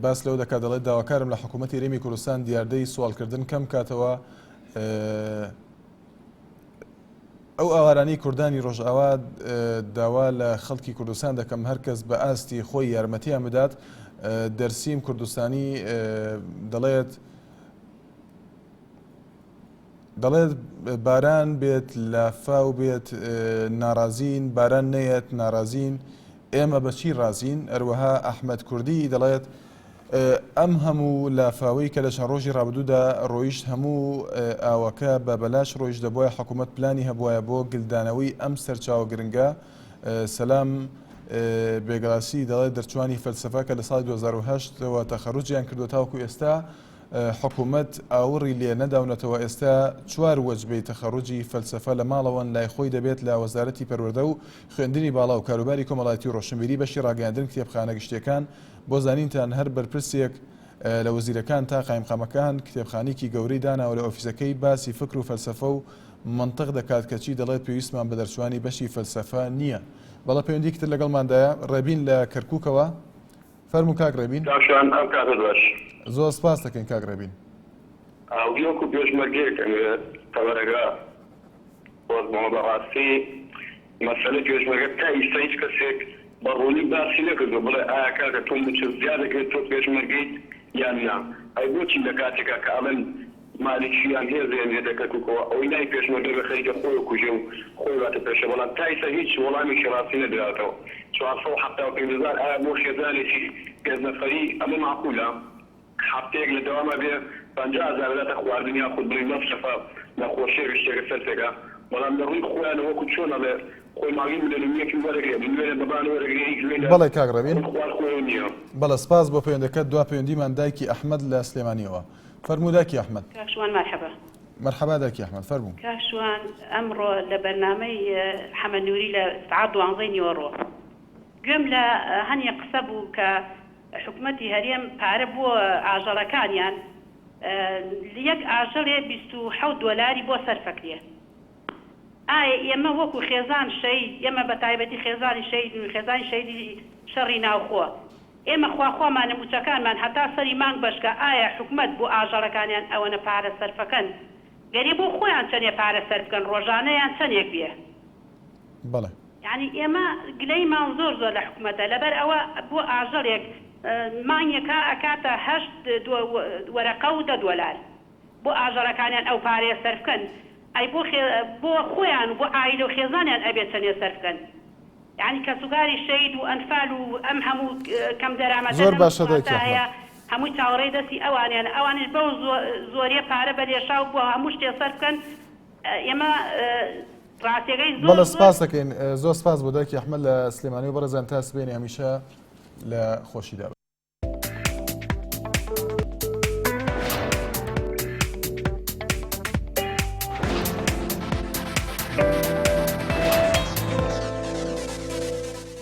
باس لەوە دەکات دەڵێت داواکارم لە حکوومەتی هەرێمی کوردستان دیاردەی سواڵکردن کەم کاتەوە ئەو ئاوارانەی کوردانی ڕۆژئاوا داوا لە خەڵکی کوردستان دەکەم هەر کەس بە ئاستی خۆی یارمەتیان بدات دەرسیم کوردستانی دەڵێت دەڵێت باران بێت لافاو بێت ناڕازین باران نەیەت ناڕازین ئێمە بەچی ڕازین ئەروەها ئەحمد کوردی دەڵێت ئەم هەموو لافاوەی کە لە چەند ڕۆژی ڕابردوودا ڕۆیشت هەموو ئاوەکە بە بەلاش ڕۆیشت دەبوایە حکوومەت پلانی هەبوایە بۆ گلدانەوەی ئەم سەرچاوە گرنگە سەلام بێگراسی دەڵێت دەرچوانی فەلسەفە کە لە ساڵی 2010 ەوە تەخەروجیان کردووە تاوەکو ئێستا حکوومەت ئاوڕی لێ نەداونەتەوە ئێستا چوار وەجبەی تەخەروجی فەلسەفە لە ماڵەوەن لای خۆی دەبێت لە وەزارەتی پەروەردە و خوێندنی باڵا و کاروباری کۆمەڵایەتی و ڕۆشنبیری بەشی ڕاگەیاندن کتێبخانە گشتیەکان بۆ زانینتان هەر بەرپرسێک لە وەزیرەکان تا قایمقامەکان کتێبخانیکی گەورەی داناوە لە ئۆفیسەکەی باسی فکر و فەلسەفە و مەنتق دەکات کەچی دەڵێت پێویستمان بە دەرچوانی بەشی فەلسەفە نییە. بەڵێ پەیوەندیکی تر لەگەڵماندایە ڕێبین لە کەرکوکەوە فەرموو کاک ڕێبین. کاک شوان ئەم کاتەت باش. زۆر سپاست دەکەین کاک ڕێبین. ئاودی وەکو پێشمەرگەیەک ئەمەوێ تەوەرەکە خۆش بۆمە بەڕاستی مەسەلەی پێشمەرگە تا ئیستا هیچ کەسێک بە ڕوونی باسی نەکردوە بڵێ ئایا کاکە تۆ موچەت زیاد دەکرێت تۆ پێشمەرگەیت یان نا ئەی بۆچی لە کاتێکا کە ئەڵێن مالیکی یان هێز دەهێنرێتە کەرکوکەوە ئەوەی ناوی پێشمەرگە بێ خەریکە خۆی ئەکوژێ و خۆی باتە پێشێ بەڵام تا ئیستا هیچ وەڵامێکی ڕاستی نەدراوەتەوە 475 هەزار ئایا بۆ خێزانێکی پێنج نەفەری ئەمە مەعقولە؟ هەفتەیەک لە دەواما بێ 50 هەزار ئەداتە خواردن یاخود بڵێی مەسرەفە نەخۆشیەک شتێکە سەرفێکە بەڵام لە ڕووی خۆیانەوە وەکو چۆن ئەڵێ خۆی مانگی ملیۆن و یەکی وەرەگرێ ملیۆنێ بە بان وەرەگرێ هیچ گوێی لە بەڵێ کاک ڕێبین. خۆی خوار خۆیەوە نییە. بەڵێ سپاس بۆ پەیوەندەکەت دوا پەیوەندیمان دایکی ئەحمەد لە سلێمانیەوە فەرموو دایکی ئەحمەد. کاک شوان مەرحەبا. مەرحەبا دایکی ئەحمەد فەرموو. کاک شوان ئەمڕۆ لە بەرنامەی حەمە نوری لە سەعات دوانزەی نیوەڕۆ گوێم لە هەنێ قسە بوو کە حکومەتی هەرێم پارە بۆ ئاژەڵەکانیان یەک ئاژەڵێ 27 دۆلاری بۆ سەرفەکرێ ئایا ئێمە وەکو خێزان شەهید ئێمە بە تایبەتی خێزانی شەهیدن و خێزانی شەهیدی شەڕی ناوخۆ ئێمە خواخوامانە موچەکانمان هەتا سەری مانگ بەشکا ئایا حکومەت بۆ ئاژەڵەکانیان ئەوەنە پارە سەرفەکەن گەرێ بۆ خۆیان چەنێ پارە سەرفکەن ڕۆژانەیان چەنێک بێ. بەڵێ. یانی ئێمە گلەیمان زۆر زۆر لە حکومەتە لەبەر ئەوە بۆ ئاژەڵێک مانگێکا ئەکاتە هەشت وەرەقە و دە دۆلار بۆ ئاژەڵەکانیان ئەو پارەیە سەرف کەن ئەی بۆ بۆ خۆیان و بۆ عایلە و خێزانیان ئەبێ چەنێ سەرف کەن یانی کەسوکاری شەهید و ئەنفال و ئەم هەموو کەم دەرامەتە زۆر لەم باشە دایکی وڵاتە ئەحمەد. هەیە هەمووی چاوەڕێی دەستی ئەوانیانە ئەوانیش بەو زۆریە پارە بە لێشاو بۆ هەموو شتێ سەرف کەن ئێمە ڕاستیەکەی زۆر بەڵێ زۆر. سپاس دەکەین زۆر سپاس بۆ دایکی ئەحمەد لە سلێمانی و بەڕێزان تا سبەینێ هەمیشە لە خۆشیدا بن.